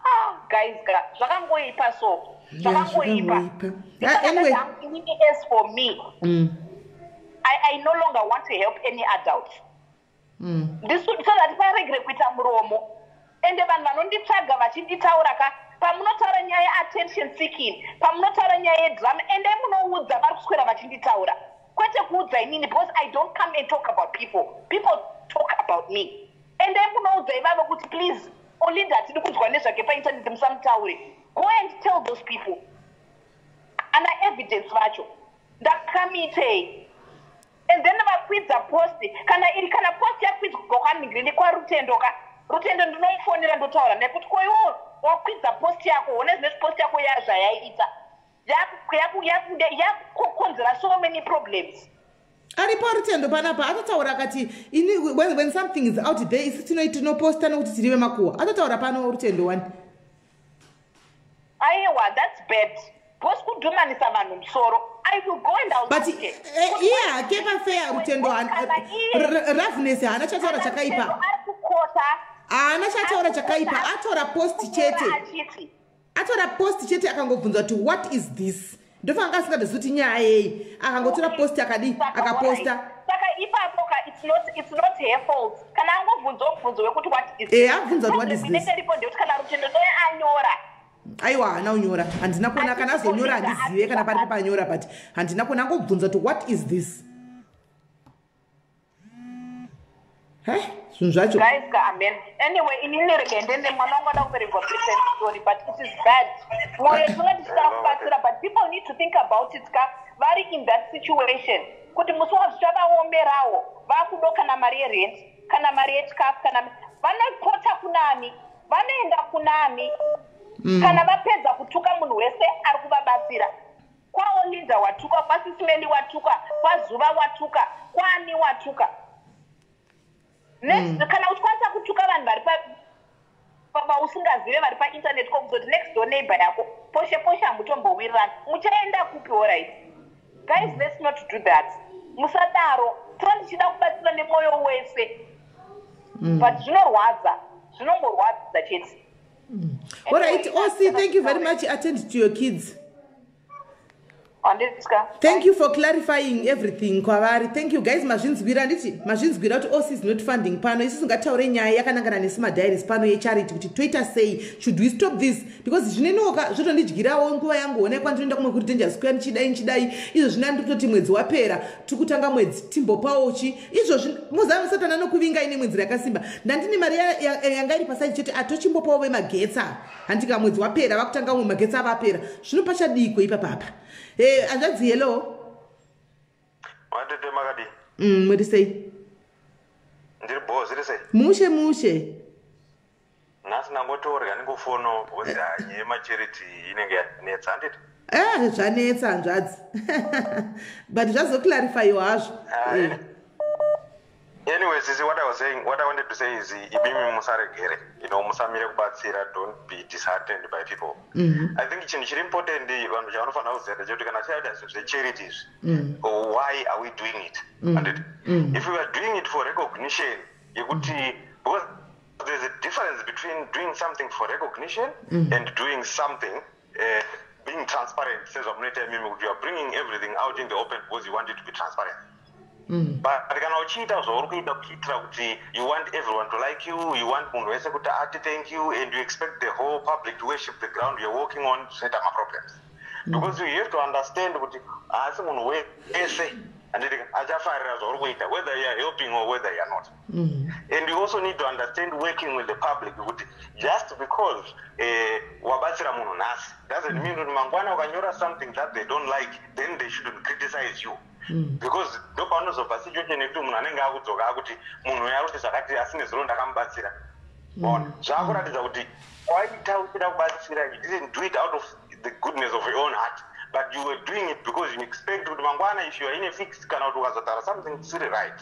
Ah, guys ka, zvakangoipa so, zvakangoipa. Anyway. Inini, as for me, I no longer want to help any adult. So that paregere kuita muromo. Ende vanhu vanonditsvaga vachinditaura ka, pamunotaura nyaya yeattention seeking, pamunotaura nyaya yedrama, endai munoudza vari kuswera vachinditaura, kwete kuudza inini, because I don't come and talk about people. People talk about me. Endai munoudza ivavo kuti, "Please, Olinda hatidi kunzwa nezvake paintaneti, musamutaure." Go and tell those people. Ana evidence vacho ndakamitei? And then vakwidza post, kana iri kana post yakwidzwa kwaningrini kwaRutendo ka, Rutendo ndinomufonera, ndotaura nekuti, "Koiwo wakwidza post yako, hone zvinezvi post yako yazvayaita, yakukonzera so many problems." Aripo Rutendo panapa, atotaura akati, ini when something is out there, isi tinoposta nokuti tiri vemakuhwa. Atotaura pano Rutendo wani. Aiwa, that's bad because kudhumanisa vanhu musoro. I will go and but iye hake pafeya Rutendo Ravnes haana chataura chakaipa. Haana chataura chakaipa, atora post chete, atora post chete. Akangobvunza kuti, "What is this?" Ndofanga asingatozivi kuti nyaya yei. Akangotora post, akadi akaposta. Saka ipapo ka, it's not her fault kana angobvunzawo mubvunzo wekuti, "What is?" E, abvunza kuti, "What is this?" Inenge iripo ndekuti kana Rutendo doye anyora. Aiwa, haana kunyora, handina kuona. Kana azonyora handizive kana pari panyora, but handina kuona. Angobvunza kuti, "What is this?" He, zvinhu zvacho. Guys ka, amen. Anyway, inini rega ndende, mwana wangu ada kuverengwa bedtime story, but it is bad. Mwoyo tinonga tichida kubatsira, but people need to think about it ka, vari in that situation, kuti musi wazvichavaomerawo, vakudo kana mari yerent, kana mari yechikafu, kana vanopota kunani, vanoenda kunani? Kana vapedza kutuka munhu wese ari kuvabatsira, kwaOlinda watuka, kwaSisimeli watuka, kwaZuva watuka, kwani watuka next. Kana uchikwanisa kutuka vanhu vari vausingazive vari painternet, kokuzoti next door neighbor yako, poshe poshe hamutombowirirani, muchaenda kupi? Alright guys, let's not do that. Musadaro. Tova ndichida kubatsira nemwoyo wese, but zvinorwadza, zvinongorwadza chete. Alright, Osi, thank you very much. Attend to your kids. Thank you for clarifying everything kwavari. Thank you guys. Mazvinzwira, nditi mazvinzwira kuti Osi is not funding pano. Isusu ngataure nyaya yakanangana nesu madiaries pano yecharity, kuti toita sei? Should we stop this? Because zvinenoka zvotondidyirawo nguva yangu. Onai kwandinoenda kumwe kuri danger square, ndichidai ndichidai. Izvo zvina ndikutoti mwedzi wapera, tiri kutanga mwedzi, timbopawo chi izvozvi. Muzava Satani anokuvinga ine mwedzi yakasimba. Ndandine mari yanga iri paside chete, atochimbopawo vemagetsa. Handika mwedzi wapera, vakutanga umwe, magetsa avapera. Zvino pachadiko ipapapa? Hanzvadzi, hello. Watete, makadi? Muri sei? Ndiri bho, zviri sei? Mushe mushe. Nhasi ndangotorya ningofono because nyaya yemacharity inenge yanetsa, handiti? Eh, zvanetsa hanzvadzi, but zvazoclarifyiwa hazvo. Anyway sisi, what I was saying, what I wanted to say is, imimi musaregere, musamire kubatsira. Don't be disheartened by people. I think chinhu chiri important vanhu chavanofanira kuziva ndechekuti kana tichaita zvinhu zvecharity izvi, why are we doing it? Handiti if we are doing it for recognition yekuti, because there's a difference between doing something for recognition and doing something being transparent, sezvamunoita imimi, kuti you are bringing everything out in the open because you want it to be transparent. But kana uchiita zvauri kuita kuitira kuti you want everyone to like you, you want munhu wese kuti ati thank you, and you expect the whole public to worship the ground you're walking on, zvinoita maproblems. Because you have to understand kuti haasi munhu wese, handiti, achafarira zvauri kuita, whether you are helping or whether you are not. And you also need to understand working with the public, kuti just because wabatsira munhu nhasi doesn't mean kuti mangwana ukanyora something that they don't like, then they shouldn't criticize you. Because ndopaunozobva situation yekuti munhu anenge akudzoka akuti munhu uyo akuti zvakati, asi nezuro ndakamubatsira. Ona, zvaakuratidza kuti waita uchida kubatsira, you didn't do it out of the goodness of your own heart, but you were doing it because you expect kuti mangwana if you are in a fix, kana kuti ukazotaura something tisiri right,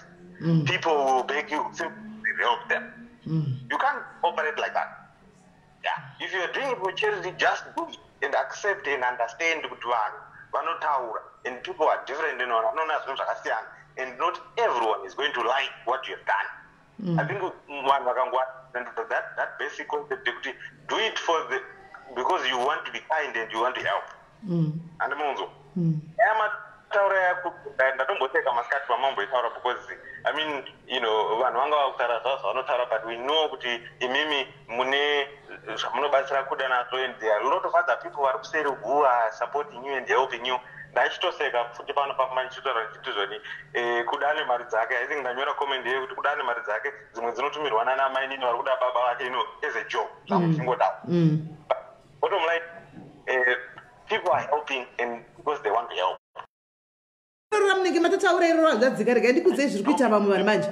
people will beg you simply help them. You can't operate like that. Yeah, if you are doing it for charity, just do it and accept and understand kuti vanhu vanotaura and people are different and vanhu vanoona zvinhu zvakasiyana and not everyone is going to like what you have done. I think vanhu vakangwa that basic concept yekuti do it for the because you want to be kind and you want to help. Handimunzwa mataura yako, ndatomboseka masikati pamamboitaura, because I mean, vanhu vanga vakutaura zvavo zvavanotaura, but we know kuti imimi mune zvamunobatsira kuda nazvo, and there are a lot of other people vari kuseri who are supporting you and helping you. Ndachitoseka futi pano pama ndichitaura ndichiti zvoni kuda nemari dzake. I think ndanyora comment yekuti kuda nemari dzake dzimwe dzinotumirwa nana mainini vari kuda baba vake, as a joke zvangu tichingodawo. Bottom line, people are helping and because they want to help. Ramunenge matataura iroro, hanzvadzika, regai ndikudzei zviri kuita vamwe vanhu manje.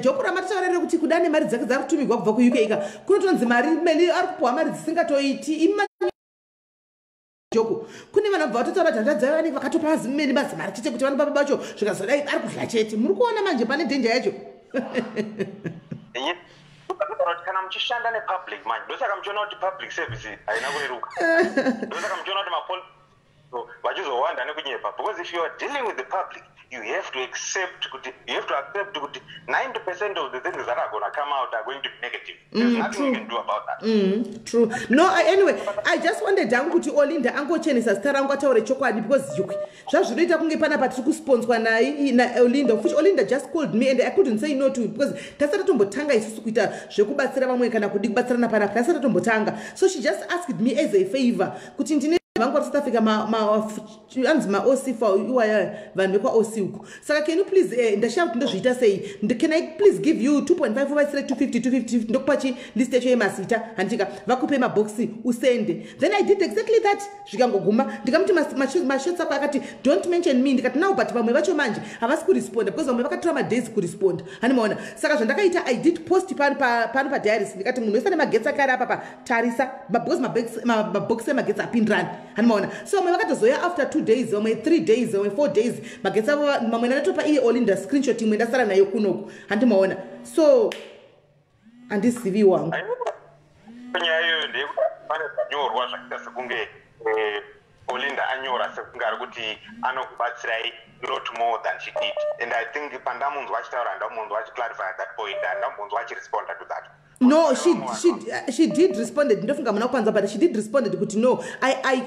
Joke ramatataura rero kuti kuda nemari dzake dzari kutumigwa kubva kuUK ka, kunotonzi mari meli ari kupiwa mari dzisingatoiti ima joke. Kune vanhu vabva vatotaura kuti hanzvadzi avo vanenge vakatopa vazimeli mazimari chete kuti vanopa babacho, zvikazodai ari kudya chete. Muri kuona manje pane dhenja yacho. Kana muchishanda nepublic manje, ndosaka muchiona kuti public service haina kureruka. Ndosaka muchiona kuti mapol vachizowanda nekunyepa, because if you are dealing with the public, You have to accept kuti, you have to accept kuti 90% of the things that are going to come out are going to be negative. There's nothing you can do about that. True. No, anyway, I just wanted hangu kuti Olinda angochenesa zita rangu, ataure chokwadi, because yukwi zvazvinoita kunge panapa tiri kusponswa naOlinda, futi Olinda just called me and I couldn't say no to, because tasati tatombotanga isusu kuita zvekubatsira vamwe kana kudi kubatsirana panapa, tasati tatombotanga. So she just asked me as a favor kuti ndine vangu vari South Africa, anzi maOC fa iwaya, vanhu vekwaOC uko, saka can you please, ndashaya kuti ndozviita sei, can I please give you 2.5, uvaisire 250 250, ndokupa chi list yacho yemasita, handika vakupe mabhokisi, usende. Then I did exactly that, zvikangoguma. Ndikamuti mashots ako, akati, "Don't mention me." Ndikati, "Now, but vamwe vacho manje havasi kuresponda, because vamwe vakatora madays kuresponda." Handimaona? Saka zvandakaita, I did post pano padiaries, ndikati munhu wese ane magetsi akari apapa, tarisa, because mabhokisi emagetsi apindirani, handimaona? So vamwe vakatozoya after 2 days, vamwe 3 days, vamwe 4 days, magetsi avo. Mamwe ndatopa iye Olinda screenshot, imwe ndasara nayo kunoku, handimaona? So handizivi wangu. Nyaya iyoyo ndeyekuti pane zvanyorwa zvakaita sekunge Olinda anyora sekunge ari kuti anokubatsirai lot more than she did, and I think pandamunzwa achitaura, handamunzwa achiclarify that point, handambonzwa achiresponda to that. No, she did responded. Ndofunga muna kupanzwa, but she did responded kuti no, I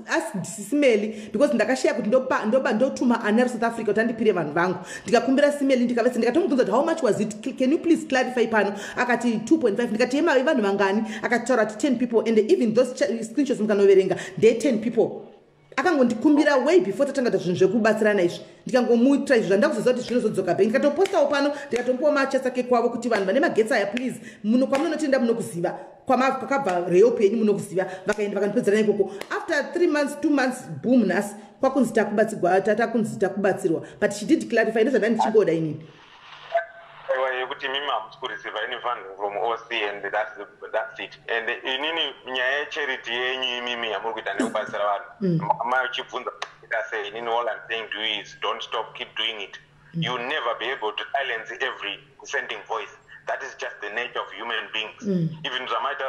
asked Simeli because ndakashaya kuti ndoba ndotuma ani ari South Africa kuti andipire vanhu vangu. Ndikakumbira Simeli, ndikavese, ndikatomubvunza kuti, "How much was it? Can you please clarify pano?" Akati 2.5. Ndikati, "Yema vanhu vangani?" Akataura kuti 10 people, and even those screenshots mukanoverenga, nde10 people. Akangondikumbira way before tatanga ta zvinhu zvekubatsirana izvi. Ndikangomuitira izvi, zvandakuzoziva kuti zvinozodzoka back. Ndikatopostawo pano, ndikatomupawo machats ake kwavo kuti vanhu vane magetsi aya, please, muno kwamunonotenda, munokuziva kwakabva rehelp yenyu, munokuziva. Vakaenda vakandipedzerana ikoko. After 3 months, 2 months, boom, nhasi kwakunzi takubatsirwa, takunzi takubatsirwa. But she did clarify, ndozvanda ndichingoda inini. Aiwa, yekuti imimi hamusi kureceive any funding from OC and that's it. And inini nyaya yecharity yenyu imimi yamuri kuita nekubatsira vanhu, machibvunza ita sei, inini all I'm saying to you is don't stop, keep doing it. You never be able to silence every dissenting voice. That is just the nature of human beings. Even zvamaita,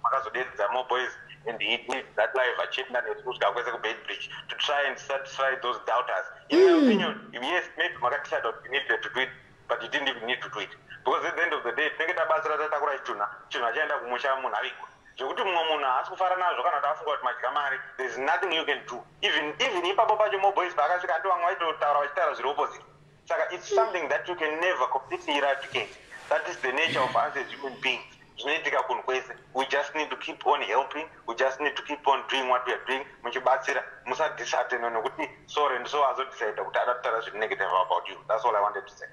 makazodedza more boys and he did that live achienda nesu kusvika kwese kuBeitbridge to try and satisfy those doubters. In my opinion, yes, maybe makadecide kuti you needed to do it, but you didn't even need to do it, because at the end of the day tinenge tabatsira, tatakura chitunha, chinhu achaenda kumusha, munhu avigwa. Zvekuti mumwe munhu haasi kufara nazvo kana kuti afunga kuti madya mari, there is nothing you can do. Even ipapo pacho, moboys paakasvika, andi vamwe vaitotaura, vachitaura zviri opposite. Saka it's something that you can never completely eradicate. That is the nature of us as human beings. Zvinoitika kunhu kwese. We just need to keep on helping. We just need to keep on doing what we are doing, muchibatsira. Musadisheartenwe nekuti sorry and so azodecida kuti ada kutaura zviri negative about you. That's all I wanted to say.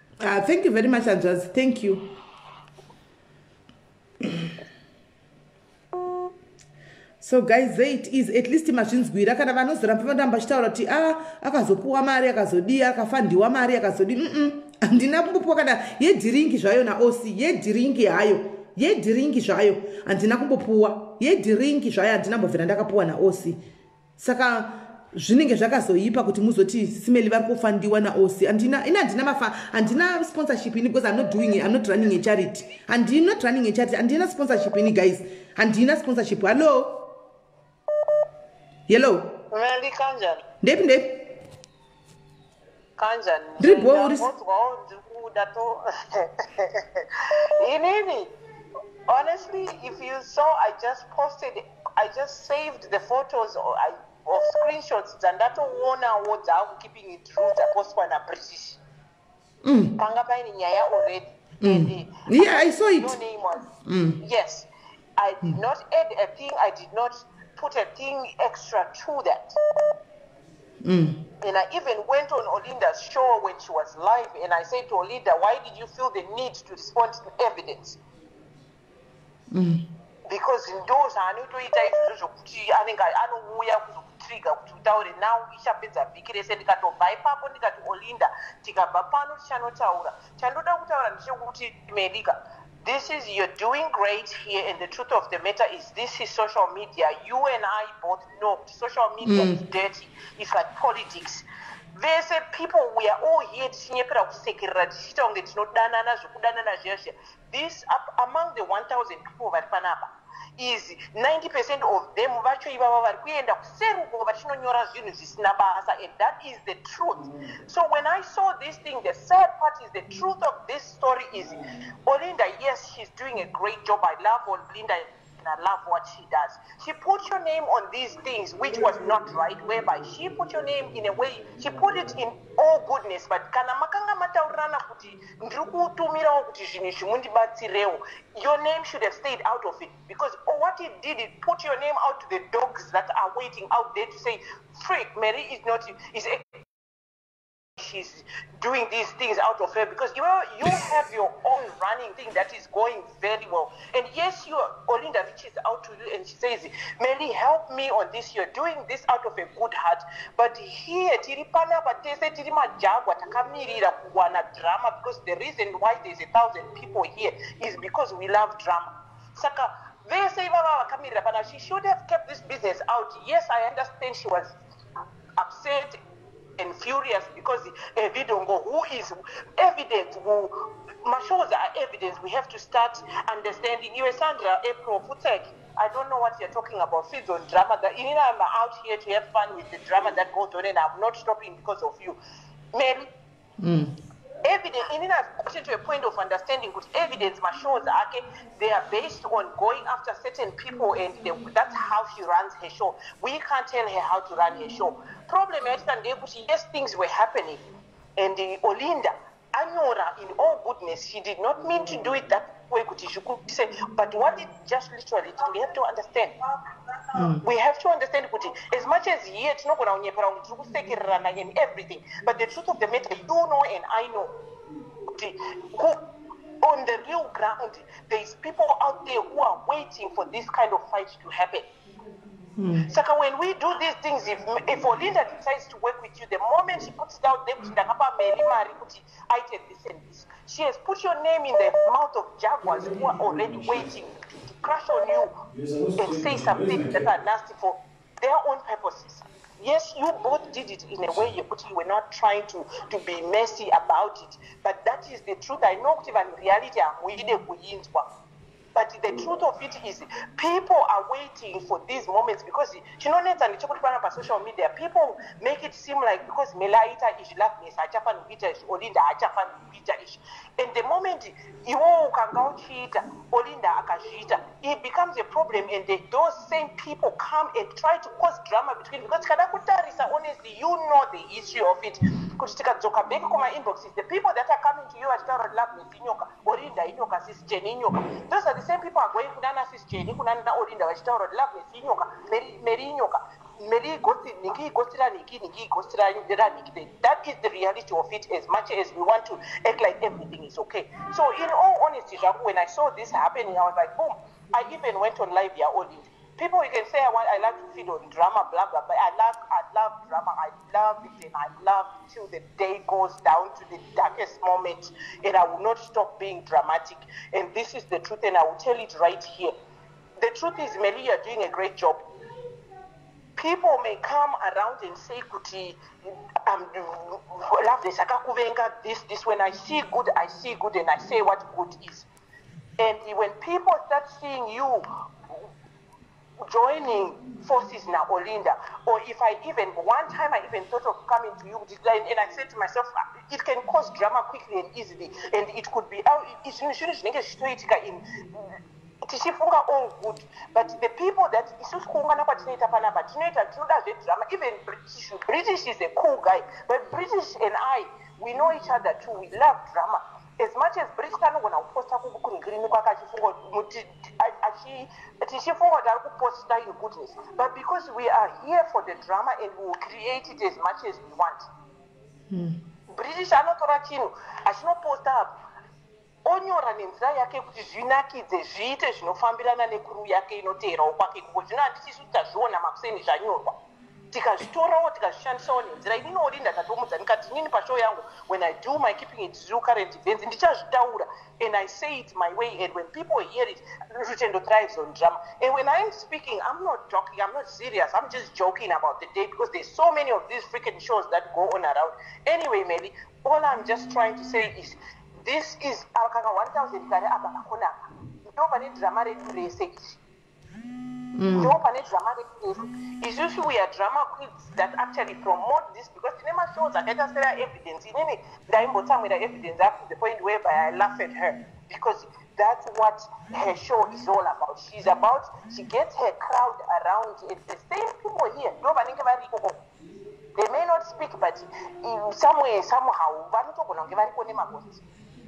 Thank you very much, Andras. Thank you. So guys, there it is. At least mazvinzwira. Kana vanozoramba vandaramba vachitaura kuti a akazopuwa mari, akazodii, akafandiwa mari, akazodii, Handina kumbopuwa kana yedhiringi zvayo naOC, yedhiringi hayo, yedhiringi zvayo handina kumbopuwa, yedhiringi zvayo handina mbobvira ndakapuwa naOC. Saka zvinenge zvakazoipa kuti muzoti Simeli vari kufandiwa naOC. Handina, ini handina mafa, handina sponsorship ini, because I'm not doing it, I'm not running a charity. I'm not running a charity. Handina sponsorship ini, guys, handina sponsorship. Hallo, hello. Meli, kanjani? Ndepi, ndepi? Kanjani? Ndiri bho, Ndambonzwawo ndiri kuda to inini. Honestly, if you saw, I just posted, I just saved the photos of screenshots dzandatoonawo dzaku keeping it true, dzapostwa naBritish. Panga paine nyaya already. And, Yeah, I saw it. No name was. Yes. I did not add a thing. I did not put a thing extra to that. And I even went on Olinda's show when she was live and I said to Olinda, "Why did you feel the need to respond to evidence?" Because ndo zvaanotoita izvozvo zvokuti anenge anouya kuzokutrigger kuti utaure. Now ichapedza vhiki rese. Ndikatobva ipapo ndikati, "Olinda, tikabva pano tichanotaura." Chandoda kutaura ndechekuti, Melika, this is, you're doing great here, and the truth of the matter is this is social media. You and I both know kuti social media is dirty. It's like politics. Vese people, we are all here tichinyepera kusekerera, tichiita kunge tinodanana, zvekudanana zviya zviya. This up, among the 1000 people vari panapa, Is 90% of them vacho ivava vari kuenda kuseruko vachinonyora zvinhu zvisina basa, and that is the truth. So when I saw this thing, the sad part is, the truth of this story is, Olinda, yes, she's doing a great job. I love Olinda and I love what she does. She put your name on these things, which was not right, whereby she put your name in a way, she put it in all goodness, but kana makanga mataurirana kuti ndiri kutumirawo kuti zvinhu izvi mundibatsirewo, your name should have stayed out of it, because what it did, it put your name out to the dogs that are waiting out there to say, "Freak, Mary is not, is she's doing these things out of her," because you have your own running thing that is going very well. And yes, you Olinda reaches out to you and she says, "Mary, help me on this." You're doing this out of a good heart. But here, tiri panapa tese tiri majagwa takamirira kuwana drama, because the reason why there's 1,000 people here is because we love drama. Saka vese ivava vakamirira pana, she should have kept this business out. Yes, I understand she was upset and furious because Vidongo, who is evidence, who mashows are evidence. We have to start understanding. You, Sandra April Futek, I don't know what you're talking about. Feeds on drama. That I'm out here to have fun with the drama that goes on, and I'm not stopping because of you, Mary. Evidence, inini I've gotten to a point of understanding kuti evidence mashows ake, they are based on going after certain people, and that's how she runs her show. We can't tell her how to run her show. Problem yaita ndeyekuti, yes, things were happening, and Olinda anyora in all goodness. She did not mean to do it that way kuti zvikuse, but what it just literally, we have to understand, we have to understand kuti as much as here tinogona kunyepera kuti tiri kusekererana and everything, but the truth of the matter, you know and I know kuti on the real ground there is people out there who are waiting for this kind of fight to happen. Saka when we do these things, if Olinda decides to work with you, the moment she puts it out there kuti ndakapa Mary mari kuti aite this and this, she has put your name in the mouth of jaguars who are already waiting to crash on you and say something that are nasty for their own purposes. Yes, you both did it in a way yekuti you were not trying to be messy about it, but that is the truth. I know kuti vanhu reality hamuide kuinzwa, but the truth of it is people are waiting for these moments, because chinonetsa ndechekuti pana pasocial media people make it seem like because Mela aita izvi, Loveness haachafaniri kuita izvi, Olinda haachafaniri kuita izvi. And the moment iwowo ukanga uchiita, Olinda akazviita, it becomes a problem, and those same people come and try to cause drama between, because tikada kutarisa honestly, you know the history of it, kuti tikadzoka back kuma-inboxes, the people that are coming to you vachitaura kuti Loveness inyoka, Olinda inyoka, Sis Jenny inyoka, those are the same people are going kunana Sis Jenny, kunana Olinda, vachitaura kuti Loveness inyoka, Mary inyoka, Mary igosti, nhingi igostira nhingi, nhingi igostira nhingi. That is the reality of it, as much as we want to act like everything is okay. So in all honesty zvangu, when I saw this happening, I was like, boom. I even went on live yaOlinda. People, you can say I like to feed on drama, blah blah, but I love drama. I love it, and I love it till the day goes down to the darkest moment, and I will not stop being dramatic. And this is the truth, and I will tell it right here. The truth is, Meli, you are doing a great job. People may come around and say kuti Loveness akakuvenga, this. When I see good, I see good, and I say what good is. And when people start seeing you joining forces na Olinda, or if I even, one time I even thought of coming to you, and I said to myself, it can cause drama quickly and easily, and it could be zvinhu zvinenge zvichitoitika in tichifunga all good, but the people that isusu kuungana kwatinoita panapa, tinoita, tinoda zvedrama. Even British is a cool guy, but British and I, we know each other too. We love drama. As much as British anogona kuposta kuringirini kwake tichifunga kuti ari kuposta in goodness, but because we are here for the drama and we will create it as much as we want. British anotora chinhu achinoposta apo, onyora nenzira yake kuti zvinakidze, zviite zvinofambirana necrew yake inoteerawo kwake ikoko. Zvino handitisu tazviona makuseni zvanyorwa, tikazvitorawo, tikazvishandisawo nenzira. Inini Olinda tatomudza ndikati, inini pashow yangu, when I do my Keeping It Real current events, ndichazvitaura and I say it my way, and when people hear it, Rutendo thrives on drama. And when I'm speaking, I'm not talking, I'm not serious, I'm just joking about the day, because there's so many of these freaking shows that go on around. Anyway, maybe all I'm just trying to say is this is akaka 1000 kare apa kakonaka, ndo pane drama redu rese iri. Ndo pane drama redu. Isusu we are drama queens that actually promote this, because tine mashows akaita sera Evidence. Inini ndaimbotsamwira Evidence up to the point whereby I laugh at her, because that's what her show is all about. She's about, she gets her crowd around, and the same people here ndo vanenge vari ikoko. They may not speak, but in somewhere, somehow, vanotogona kunge variko nemagosi.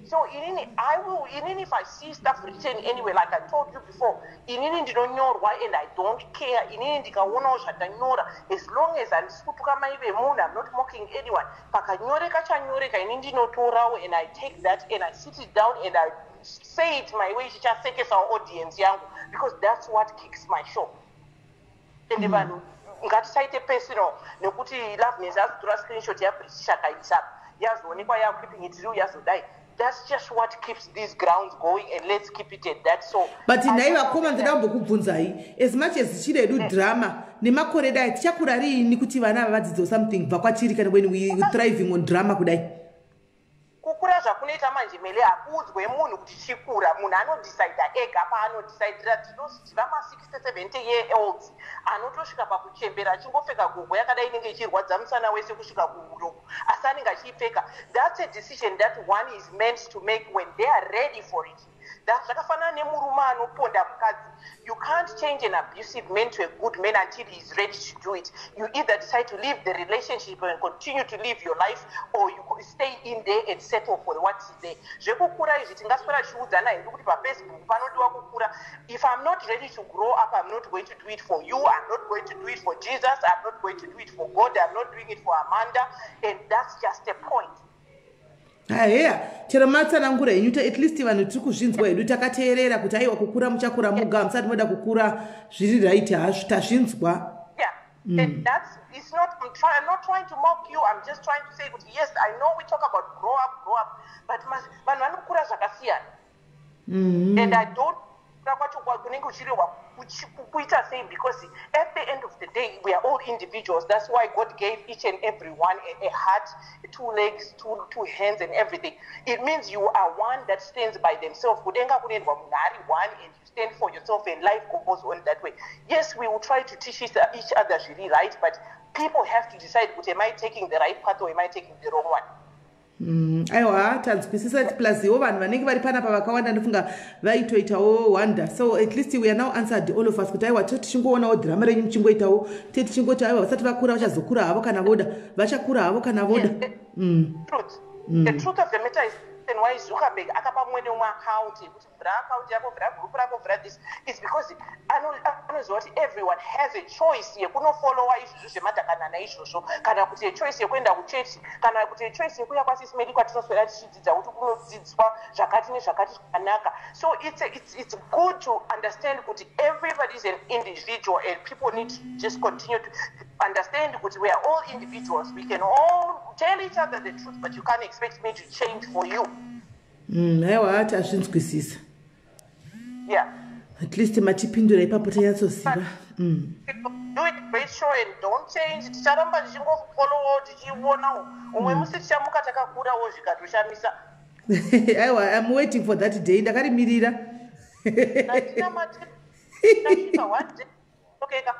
So inini I will, inini if I see stuff written anyway, like I told you before, inini ndinonyorwa and I don't care. Inini ndikaonawo zvandanyora, as long as handisi kutuka mai vemunhu, I'm not mocking anyone, pakanyoreka chanyoreka, ini ndinotorawo and I take that and I sit it down and I say it my way, chichasekesawo audience yangu, because that's what kicks my show. And vanhu ngatisaite personal, nekuti Loveness azotora screenshot yaBritish akaisa, yazoonekwa yakeeping it real, yazodai. That's just what keeps these grounds going, and let's keep it at that. So But nhai vakoma, ndoda kumbokubvunzai, as much as zvichiri drama nemakore dai, tichakura riini kuti vana ava vadzidzewo something kubva kwatiri, kana when we thriving on drama kudai? Kukura zvakunoita manje, Mele, hakuudzwe munhu kuti chikura. Munhu anodhisaidha ega paanodhisaidira. Tinoziva ma60 70 year olds anotosvika pakuchembera achingopfeka gogo yakadai, inenge ichirwadza musana wese kusvika kuuroko, asi anenge achiipfeka. That's a decision that one is meant to make when they are ready for it. Zvakafanana nemurume anoponda mukadzi. You can't change an abusive man to a good man until he is ready to do it. You either decide to leave the relationship and continue to live your life, or you stay in there and settle for what is there. Zvekukura izvi tingaswera tichiudzana hedu kuti paFacebook panodiwa kukura. If I'm not ready to grow up, I'm not going to do it for you, I'm not going to do it for Jesus, I'm not going to do it for God, I'm not doing it for Amanda, and that's just a point. Aheya, chero matsanangura henyu, at least vanhu tiri kuzvinzwa hedu, takateerera kuti aiwa, kukura muchakura muga, musati moda kukura, zviri right hazvo, tazvinzwa. Yeah. And that's, it's not, I'm not trying to mock you. I'm just trying to say, but yes, I know we talk about grow up, grow up, but vanhu vanokura zvakasiyana. And I don't, kukura kwacho kunenge kuchirehwa kuita sei, because at the end of the day we are all individuals. That's why God gave each and every one a heart, two legs, two hands and everything. It means you are one that stands by themselves. Kudenga kunoendwa munhu ari one, and you stand for yourself, and life goes on that way. Yes, we will try to teach each other zviri right, but people have to decide kuti am I taking the right path or am I taking the wrong one. Aiwa, tanzwisisa. Plus iwo vanhu vanenge vari panapa vakawanda, ndofunga vaitoitawo wonder. So at least we are now answered, all of us, kuti aiwa, tichingooonawo dhirama renyu muchingoitawo, te tichingoti aiwa, vasati vakura vachazokura havo kana voda, vachakura havo kana voda. Truth. The truth of the matter is, and why Zuckerberg akapa mumwe neumwe account yekuti vhura account yako, vhura group rako, vhura this, is because anoziva kuti everyone has a choice yekunofollowa izvozvo zvemadhakanana izvozvo, kana kuti a choice yekuenda kuchechi, kana kuti a choice yekuya kwaSisi Meli kwatinoswera tichidzidza kuti kunodzidziswa zvakati nezvakati zvakanaka. So it's good to understand kuti everybody is an individual, and people need to just continue to understand kuti we are all individuals. We can all tell each other the truth, but you can't expect me to change for you. Aiwa, tazvinzwisisa. Yeah. At least matipindura ipapo, tanyatsoziva. Do it great show and don't change. Ticharamba tichingofollowawo, tichionawo. Umwe musi tichamuka takakurawo zvikatoshamisa. Aiwa, I'm waiting for that day, ndakarimirira. Tasvika one day, okay ka.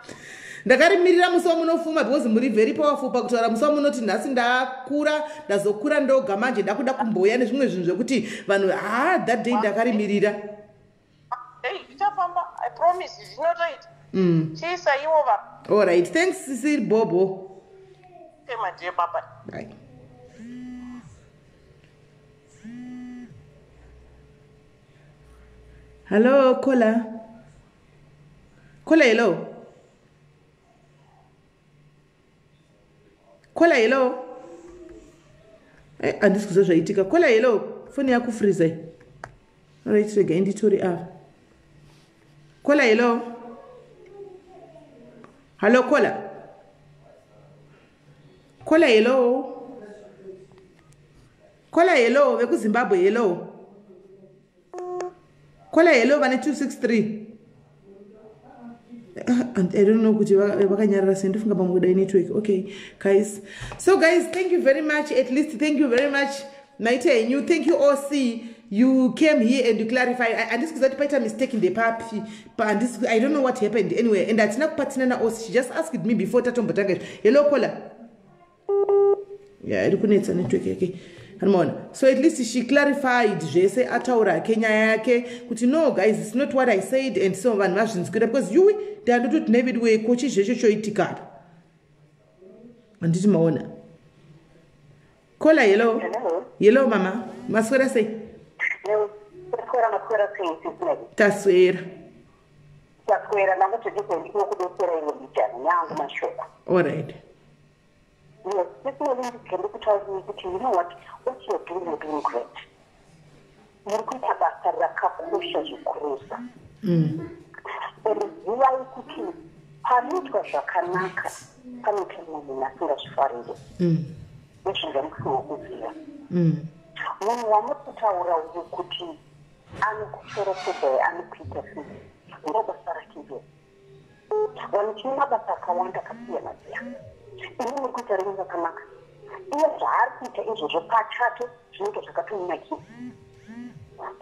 Ndakarimirira musi wamunofuma, because muri very powerful pakutaura. Musi wamunoti nhasi ndakura, ndazokura ndoga manje, ndakuda kumbouya nezvimwe zvinhu zvekuti vanhu, ha, that day ndakarimirira. Hey, zvichafamba, I promise, zvinotoita. Chiisaiwo va. All right, thanks, Sisi Bobo. Okay, my dear, bye bye. Bye. Hello, caller. Caller, hello. Caller, hello. Handisi kuziva zvaitika. Caller, hello. Foni yakufreeza. Alright, regai nditore ava. Caller, hello. Hello, caller. Caller, hello. Caller, hello, vekuZimbabwe, hello. Caller, hello, vane 263. I don't know kuti vakanyarara sei, ndofunga pamwe kudai network. Okay guys, so guys, thank you very much. At least thank you very much, maita henyu. Thank you, oc. You came here and you clarify. Handisi kuziva kuti paita mistake ndepapi. I don't know what happened anyway, and hatina kupatina naOC. She just asked me before tatombotanga izvo. Hello, caller. Yeah, iri kunetsa network yake, anomaona. So at least she clarified zvese, ataura hake nyaya yake kuti, "No guys, it's not what I said." And so vanhu vazvinzwira, because yuwi, ndandototi nevidiwe kochi zveshe choitika apa, handiti maona? Caller, hello. Hello mama, maswera sei? Taswera. Taswera. Ndangotodiko ndinokudetsera iwe bijana nyangu mashoko. Allright. Yes, definitely. Ndikende kutaurira kuti, you know what you're doing, you're doing great. Muri kuita basa rakakosha zvikurusa. And zivai kuti panoitwa zvakanaka panoita munhu asingazvifariri. Nezvinhu zvamusina kuziva, munhu wamuri kutaura uyu kuti anokuchoropodai, anokuita sei, ndo basa rake iro. Vanhu tine mabasa akawanda akasiyana siyana. Imi muri kuita ringi rakanaka. Iye zvaari kuita izvozvo pachake zvinenge zvakatomunakira,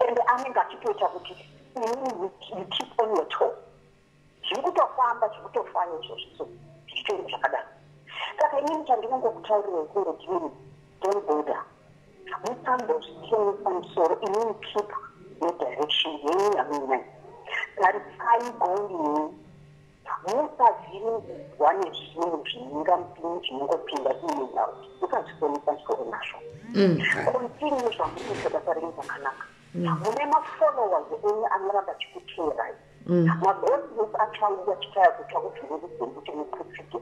ende anenge achitoita kuti inini you keep on your toe. Zviri kutofamba, zviri kutofaya izvozvo, so zvichitoenda zvakadaro. Saka inini chandinongokutaurirai kungoti ini don't bother, musambozvitemesa musoro. Inini keep nedirection yenyu yamuinayo, tarisai goal yenyu. Musavhiringidzwa nezvinhu zvinongamupini zvinongopinda in and out. Musazvisemesa musoro nazvo. Continue zvamunoita, basa renyu rakanaka. Mune mafollowers enyu anoramba achikuteerai. Magoals achauya chitaya kutsva kuvhiringidzei kuti muputsike,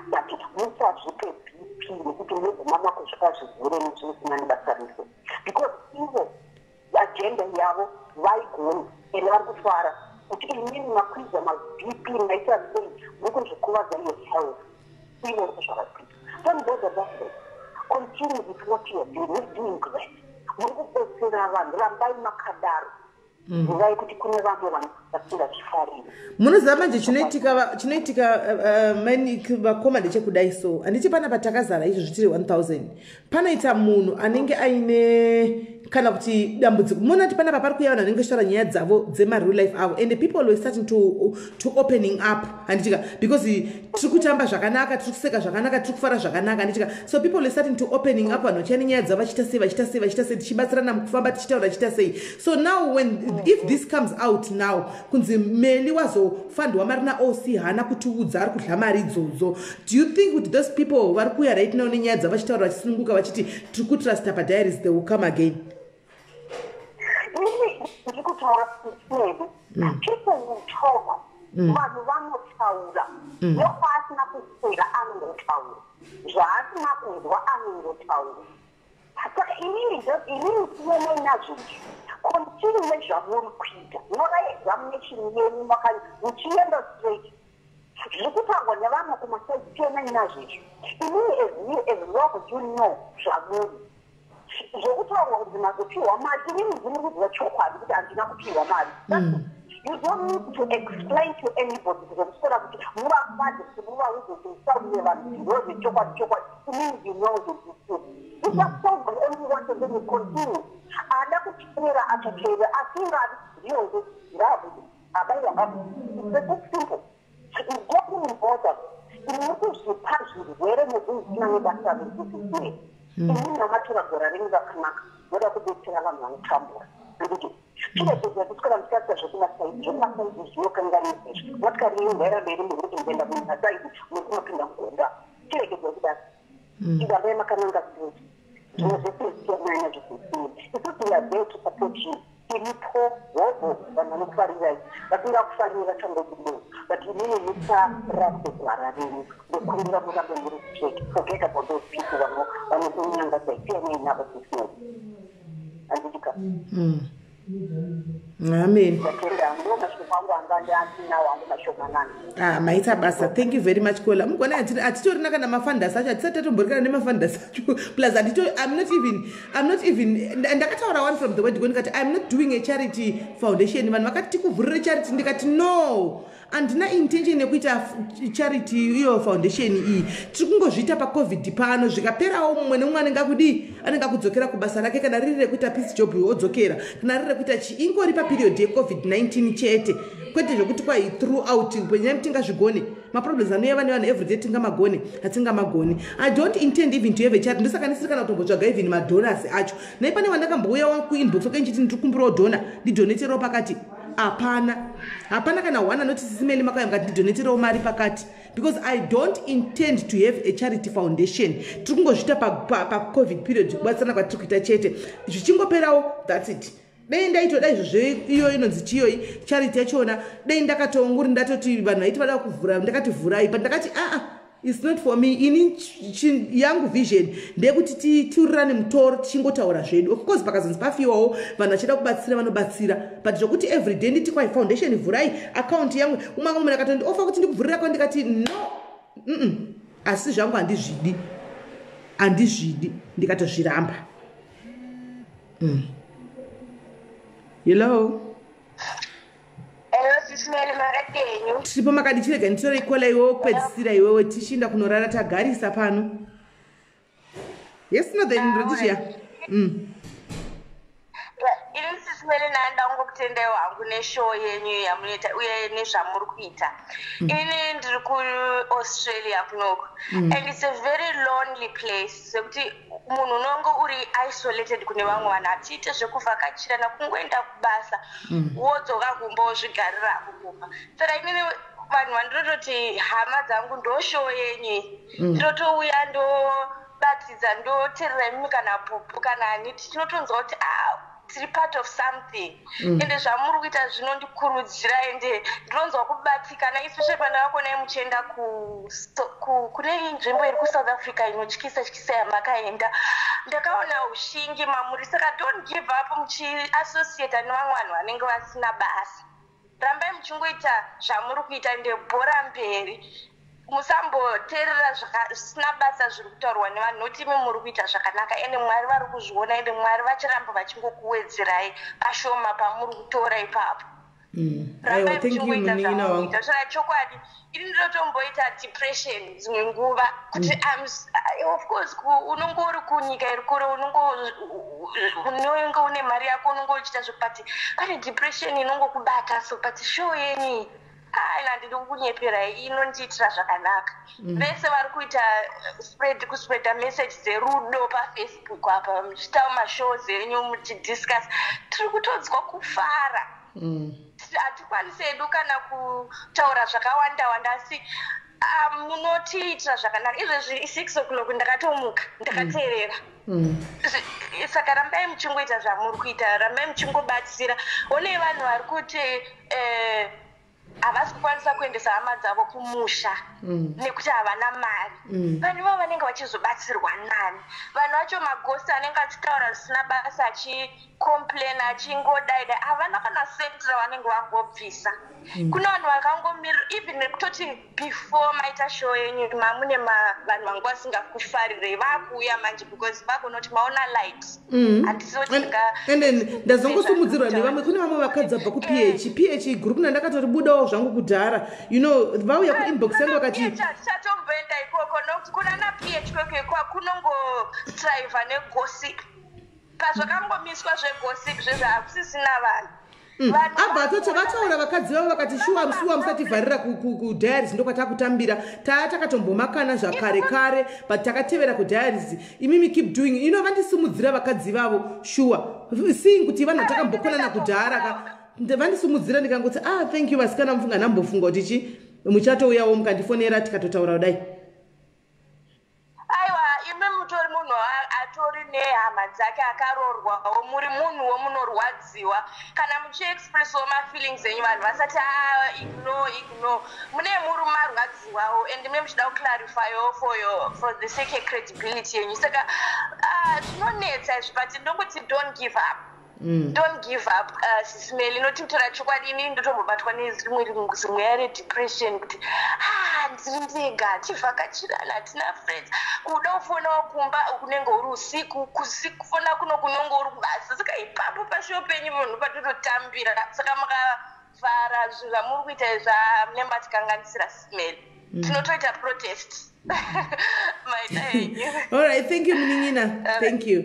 but musazvipe BP nekuti munoguma makuzvipa zvirwere nezvinosina nebasa rese, because ivo agenda yavo vaigona, ende vari kufara kuti inini makwidza maBP, maita sei, muri kuzvikuvadza your health. Ivo zvavari kuita. Don't bother that way. Continue with what you are doing. You're doing great. Muri kubetsera vanhu, rambai makadaro. Zivai kuti kune vamwe vanhu vasingazvifariri. Munoziva manje chinoitika vakoma ndechekudai. So handiti pana patakazara izvo zvitiri 1000, panoita munhu anenge aine kana kuti dambudziko. Muona kuti panapa pari kuuya vanhu vanenge vachitaura nyaya dzavo dzemareal life avo, and the people were starting to opening up, handitika? Because tiri kutamba zvakanaka, tiri kuseka zvakanaka, tiri kufara zvakanaka, handitika? So people were starting to opening up, vanhu vachiya nenyaya dzavo, vachiita sei, vachiita sei, vachiita sei, tichibatsirana mukufamba, tichitaura, tichiita sei. So now when if this comes out now kunzi Meli wazofandwa mari naOC, haana kutiudza, ari kudya mari idzodzo, do you think kuti those people vari kuuya right now nenyaya dzavo, vachitaura vachisununguka, vachiti tiri kutrusta padiaries, they will come again? Ndiri kutaura nedu, people will talk. Vanhu vanotaura. Nokwaasina kuswera anongotaura, zvaasina kunzwa anongotaura. Saka inini siyanai nazvo izvi. Continue nezvamuri kuita. Nyorai examination yenyu muchienda straight. Zviri kutaurwa nevamwe kumasaidi, siyanai nazvo izvi. Inini, as you, as long as you know zvamuri, zvokutaurwa kuti mazopiwa mari, inini ndiri kuziva chokwadi kuti handina kupiwa mari. You don't need to explain to anybody kuzomusora kuti muvafadze, kuti muvaudze, kuti musaurire vanhu kuti ndozvechokwadi chokwadi. Inini, you know the truth. You just tell them only once and then you continue. Ada kuteerera achateerera, asingadi ndiyonzo ngaabude, abaiwa ngabude. It's that simple. Don't bother. Muri kuzvipa zvirwere nezvinhu zvisina nebasa rese. Inini namatora gwara renyu rakanaka, moda kubetsera vanhu vanotambura, anditi? Chiregedza kuswera muchitarisa zvekumasaidi. Zvekumasaidi zvinokanganisa izvi. Motikari yenyu ngairamba iri murodhi, mukuenda kumasaidi, muri kunopinda mugomba. Chiregedza kudaro, irambai makananga straight. Zvimwe zvese zvisiyana nazvo. Isusu we are there to support you. Iripo hoho vanhu vanokufarirai, vasingakufariri vachangobudewo, but inini musarase gwara renyu. Ndokumbira murambe muri straight. Forget about those people vanokunyangadza. Siyanai navo zvisinei, handitika? Amen. Ndatenda. Ndo mashoko angu anga andinawo angu mashomanana. Ah, maita basa. Thank you very much, caller. Mugona hatitorina kana mafunders acho, hatisati tatomborikana nemafunders acho. Plus hatito, I'm not even ndakataura one from the word go, ndikati I'm not doing a charity foundation. Vanhu vakati tikuvhurire charity, ndikati no, handina intention yekuita charity iyo foundation iyi. Tiri kungozviita paCOVID pano, zvikaperawo mumwe nemumwe anenge akudii, anenge akudzokera kubasa rake. Kana riri rekuita piece job, wodzokera. Kana riri rekuita chi, ingori paperiod yeCOVID-19 chete, kwete zvekuti kwai throughout. Penyaya tingazvigone, maproblems anouya nevanhu everyday, tingamagone, hatingamagoni. I don't intend even to have a charity. Ndosaka ndisiri kana kutombotsvaga even madonors acho. Nai pane vandakambouya kuinbox wake nchiti ndiri kumbirawo donor, ndidonaterewo pakati. Hapana, hapana kana one anoti, "Sis Melly, makauya mukati ndidonaterewo mari pakati," because I don't intend to have a charity foundation. Tiri kungozviita paCOVID period, kubatsirana kwatiri kuita chete. Zvichingoperawo, that's it. Dei ndaitoda izvozvo, iyo inonzi chiyoyi charity yachona, dei ndakatonguri ndatoti vanhu vaiti vada kuvhura, ndakati vhurai, but ndakati aa, it's not for me. Ini yangu vision ndeyekuti titurirane mutoro, tichingotaura zvedu. Of course pakazonzi pafiwawo, vanhu vachida kubatsira vanobatsira, but zvokuti everyday nditi kwai foundation vhurai account yangu, umwe munhu akatondiofa kuti ndikuvhurira kwa, ndikati no, Asi zvangu handizvidi, handizvidi, ndikatozviramba. Hello. Hello, Sis Melly, makatenyu? Tiripo, makadi? Chirega nditore caller iwewe kupedzisira iwewe, tichiinda kunorara, tagarisa pano. Yes, no, then Rhodesia. Ini, Sis Melly, ndangokutendaiwo hangu neshow yenyu yamunoita uye nezvamuri kuita. Ini ndiri kuAustralia kunoku and it's a very lonely place, sekuti munhu unonge uri isolated kune vamwe vanhu. Hatiite zvekuvhakachirana, kungoenda kubasa, wodzoka kumba, wozvigarirako kumba. Saka inini vanhu vandinototi hama dzangu, ndoshow yenyu, ndinotouya, ndobatidza, ndoteerera imimi, kana pupu kana ani, tinotonzwa kuti ah, tiri part of something. Ende zvamuri kuita zvinondikurudzira, ende ndinonzwa kubatikana, especially pandakakuonai muchienda kune nzvimbo iri kuSouth Africa inotyisa tyisa yamakaenda. Ndakaona ushingi mamuri, saka don't give up muchiassociata nevamwe vanhu vanenge vasina basa. Rambai muchingoita zvamuri kuita, ende bhora mberi. Musamboteerera zvisina basa zviri kutaurwa nevanhu, nokuti imi muri kuita zvakanaka, ende Mwari vari kuzviona, ende Mwari vacharamba vachingokuwedzerai pashoma pamuri kutora ipapo. Aiwa, Rambai thank you, muchingoita munin'ina wangu. zvamunoita. Saka chokwadi ini ndinotomboita depression dzimwe nguva kuti of course unonge uri kunyika iri kure, unenge une mari yako, unonge uchiita zvebut pane depression inongokubata. So but show yenyu, aina, handidi kukunyeperai, inondiitira zvakanaka. Vese vari kuita spread, kuspreada message dzerudo paFacebook apa, muchiitawo mashows enyu, muchidiscuss, tiri kutonzwa kufara. Hatikwanisi hedu kana kutaura zvakawanda wanda, asi munotiitira zvakanaka. Izvezvi 6 o'clock ndakatomuka, ndakateerera. Saka rambai muchingoita zvamuri kuita, rambai muchingobatsira. Onei vanhu vari kuti havasi kukwanisa kuendesa hama dzavo kumusha nekuti havana mari. Vanhu ivavo vanenge vachizobatsirwa nani? Vanhu vacho, magosi anenge achitaura zvisina basa, achicomplain, achingodaida, havana kana senti ravanenge vambobvisa. Kune vanhu vakangomirira, even nekutoti before maita show yenyu, mamune vanhu vanga vasingakufarirei vakuuya manje because vakuona kuti maona light. Handisi kuti And then ndazongosumudzirwa nevamwe. Kune vamwe vakadzi vabva kuPH PH group, nandakatori budawo zvangu kudhara, vauya kuinbox yangu vakati Tichatomboenda ikoko, nokuti kuna naPH kwekwe kunongotraiva negossip. Pazvakangomiswa zvegossip zvezvo, hakusisina vanhu. Vanhu Abva atoti vataura vakadzi vavo vakati, "Shuwa, shuwa, musativharira kudiaries, ndokwatakutambira. Taa takatombomakana zvakare kare, but takatevera kudiaries. Imimi keep doing." Vandisimudzira vakadzi vavo, shuwa, seeing kuti vanhu vatakambokonana kudhara ka, vandisimudzira. Ndikangoti, "Ah, thank you, vasikana." Mufunga ndambofunga kuti chi muchatouyawo mukandifonera, tikatotaura kudai. Aiwa, imi mutori munhu atori nehama dzake, akaroorwawo, muri munhuwo munorwadziwa. Kana muchiexpressawo mafeelings enyu, vanhu vasati, "Ah, ignore, ignore." Mune muri marwadziwawo, and mune muchida kuclarifyawo for the sake yecredibility yenyu. Saka ah, zvinonetsa izvi, but ndongoti don't give up. Don't give up, Sis Melly. Noti kutaura chokwadi, inini ndotombobatwa nezimwe zimweya redepression kuti ah, ndiri ndega, tivhakachirana, hatina friends. Kuda kufonawo kumba kunenge uri usiku, kufona kuno kunonge uri kubasa. Saka ipapo pashow penyu munhu patototambira. Saka mukavhara zvinhu zvamuri kuita zvamunenge matikanganisira, Sis Melly. Tinotoita protest. Maita henyu. All right, thank you, munin'ina, thank you.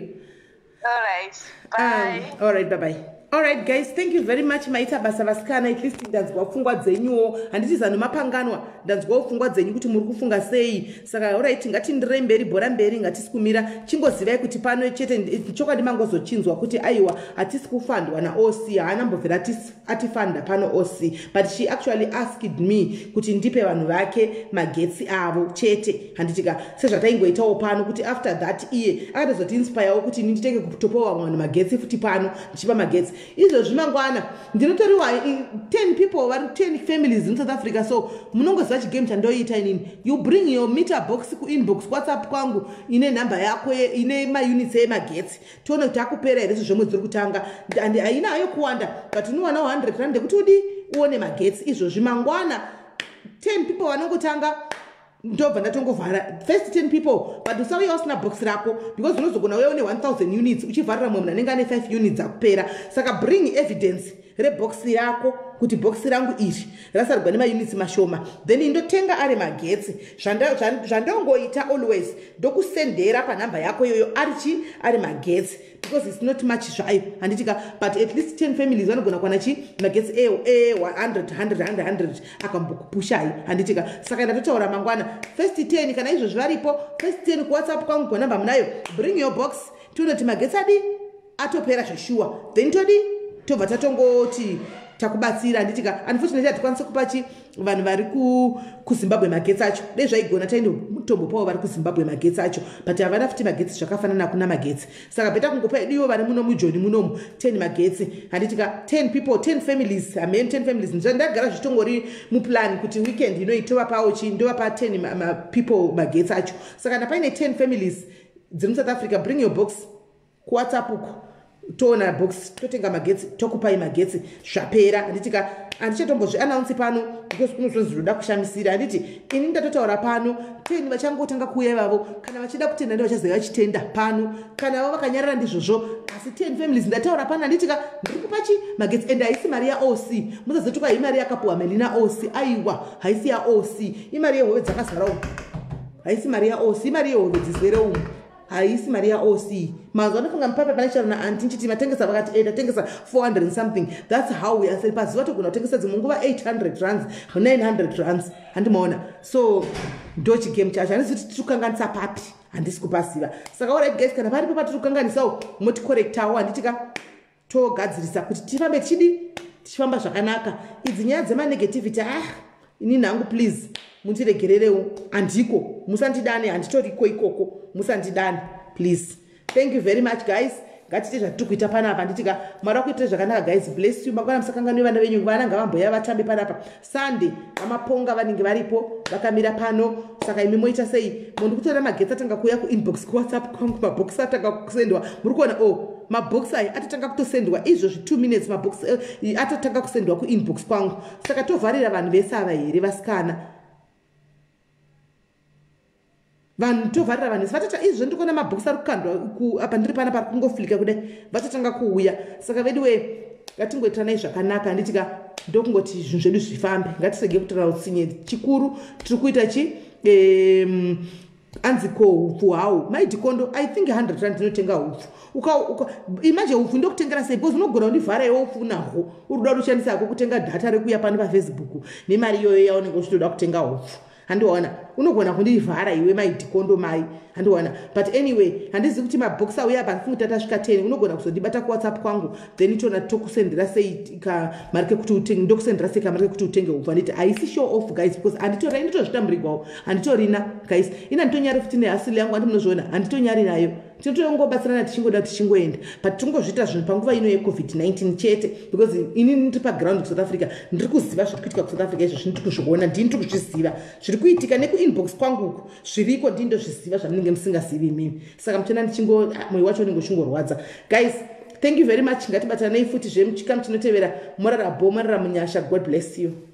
All right, bye. All right, bye bye. All right guys, thank you very much. Maita basa vasikana. At least ndanzwa pfungwa dzenyuwo. Handiti zano mapanganwa, ndanzwawo pfungwa dzenyu kuti muri kufunga sei. Saka alright, ngatindirei mberi, bhora mberi, ngatisi kumira. Chingozivai kuti pano chete chokwadi mangozochinzwa kuti aiwa, hatisi kufandwa naOC. Haana mbobvira atifanda pano OC, but she actually asked me kuti ndipe vanhu vake magetsi avo chete, handitika? Sezvataingoitawo pano kuti after that iye akatozotiinspirewo kuti ini nditenge kutopawo vamwe vanhu magetsi futi pano, ndichipa magetsi. Izvozvi mangwana ndinotoriwa 10 people vari 10 families in South Africa. So munongoziva chigame chandoita inini. You bring your meter box kuinbox WhatsApp kwangu, ine nhamba yako, ine maunits emagetsi, tione kuti akupera here sezvomwedzi uri kutanga. And haina hayo kuwanda, but unowanawo 100 rand ekuti udi uone magetsi. Izvozvi mangwana 10 people vanongotanga, ndobva ndatongovhara first 10 people. But usauya usina box rako, because unozogona uya une 1000 units uchivharira mumwe munhu anenge ane 5 units akupera. Saka bring evidence rebox rako kuti box rangu iri rasarwa nemaunits mashoma, then ndotenga ari magetsi. Zvandongoita always, ndokusendera panhamba yako iyoyo ari chi ari magetsi, because it's not much zvayo, handitika? But at least 10 families vanogona kuwana chi magetsi e100 100 100 100 akambokupushai, handitika? Saka ndatotaura mangwana first 10, kana izvozvi varipo first 10 kuWhatsApp kwangu, kwanhamba munayo, bring your box, tione kuti magetsi adi atopera zveshuwa, then todi tobva tatongoti takubatsira, handitika? Unfortunately hatikwanisi kupa chi vanhu vari kuZimbabwe magetsi acho. Dei zvaigona taindotombopawo vari kuZimbabwe magetsi acho, but havana futi magetsi zvakafanana, kuna magetsi. Saka better kungopa idiwo vari muno mujoni munomu 10 magetsi, handitika? 10 people, 10 families, amen, 10 families. Ndagara zvichitongori muplan kuti weekend inoi tovapawo chi ndovapa 10 people magetsi acho. Saka ndapaine 10 families dziri muSouth Africa, bring your box kuWhatsApp uko, toona box, totenga magetsi, tokupai magetsi, zvapera, handitika? Handichatombozviannounce pano because kunozonzi ndoda kushamisira, handiti? Ini ndatotaura pano 10 vachangotanga kuuya ivavo. Kana vachida kutenda ndo vachazova vachitenda pano, kana vavo vakanyarara ndizvozvo. Asi 10 families ndataura pano, handitika? Ndiri kupa chi magetsi, and haisi mari yaOC. Musazotukwa, imari yakapuwa Melina OC. Aiwa, haisi yaOC, imari yehove dzakazara umu. Haisi mari yaOC, imari yehove dzizere umu, haisi mari yaOC. Mazuva anofunga mupapa pane charo naanti nchiti matengesa, vakati e tatengesa 400 and something. That's how we are. Pazuva togona kutengesa dzimwe nguva 800 rands, 900 rands, handimaona? So ndo chigame chacho. Handisi kuti tiri kukanganisa papi, handisi kupaziva. Saka alright guys, kana paripo patiri kukanganisawo, moticorrectawo, handitika? Togadzirisa kuti tifambe tichidi tichifamba zvakanaka. Idzi nyaya dzemanegativity, ah, inini hangu, please mundiregererewo, handiko, musandidane, handitoriko ikoko, musandidane please. Thank you very much guys. Ngatite zvatiri kuita panapa, handitika? Mwari wakuitire zvakanaka guys, bless you. Mangwana musakanganwe vana venyu, vana ngavamboya vatambe panapa. Sunday vamaponga vanenge varipo vakamira pano. Saka imi moita sei? Mundi kutora magetsi atanga kuuya kuinbox kuWhatsApp kwangu, mabhokisi atanga kusendwa. Muri kuona o oh, mabhokisi aya atotanga kutosendwa izvozvi, 2 minutes mabhokisi atotanga kusendwa kuinbox kwangu. Saka tovharira vanhu vese ava here vasikana? Vanhu tovharira vanhu vese vatata izvo? Ndikuona mabhokisi ari kukandwa apa ndiri pana pari kungoflika kudai, vatotanga kuuya. Saka veduwe, ngatingoitiranai zvakanaka, handitika? Ndokungoti zvinhu zvedu zvifambe, ngatisege kutora utsinye. Chikuru tiri kuita chi anzi ko hupfu hawo maidhikondo. I think 100 rand inotenga hupfu. Imanje hupfu ndokutengera sei? Because unogona kundivhara iwe upfu unahwo, uri kuda kushandisa hako kutenga data rekuya pano paFacebook nemari iyoyo yaunenge uchitoda kutenga hupfu, handiona? Unogona kundivhara iwe maidhikondo mai, handiona? But anyway, handizivi kuti mabhokisi auya apa, ndifungi tatasvika 10. Unogona kuzondibata kuWhatsApp kwangu, then itona tokusendera sei kamari kekuti utenge, ndokusendera sei kamari kekuti utenge hupfu, handiti? Haisi show off guys, because handitori, nditozvitamburigwawo, handitorina guys. Ina handitonyari futi nehasili yangu, handi munozviona, handitonyari nayo. Tinotongobatsirana tichingoda tichingoenda, but tingozviita zvinhu panguva ino yeCOVID-19 chete, because ini ndiri paground kuSouth Africa, ndiri kuziva zviri kuitika kuSouth Africa izvozvi. Ndiri kuzviona, ndini ndiri kuzviziva zviri kuitika nekuinbox kwangu uku zviriko, ndini ndozviziva zvamunenge musingazivi imimi. Saka muchiona ndichingo mwoyo wacho unenge uchingorwadza guys. Thank you very much. Ngatibatanei futi zvemuchikamu chinotevera. Morara bo, morara munyasha. God bless you.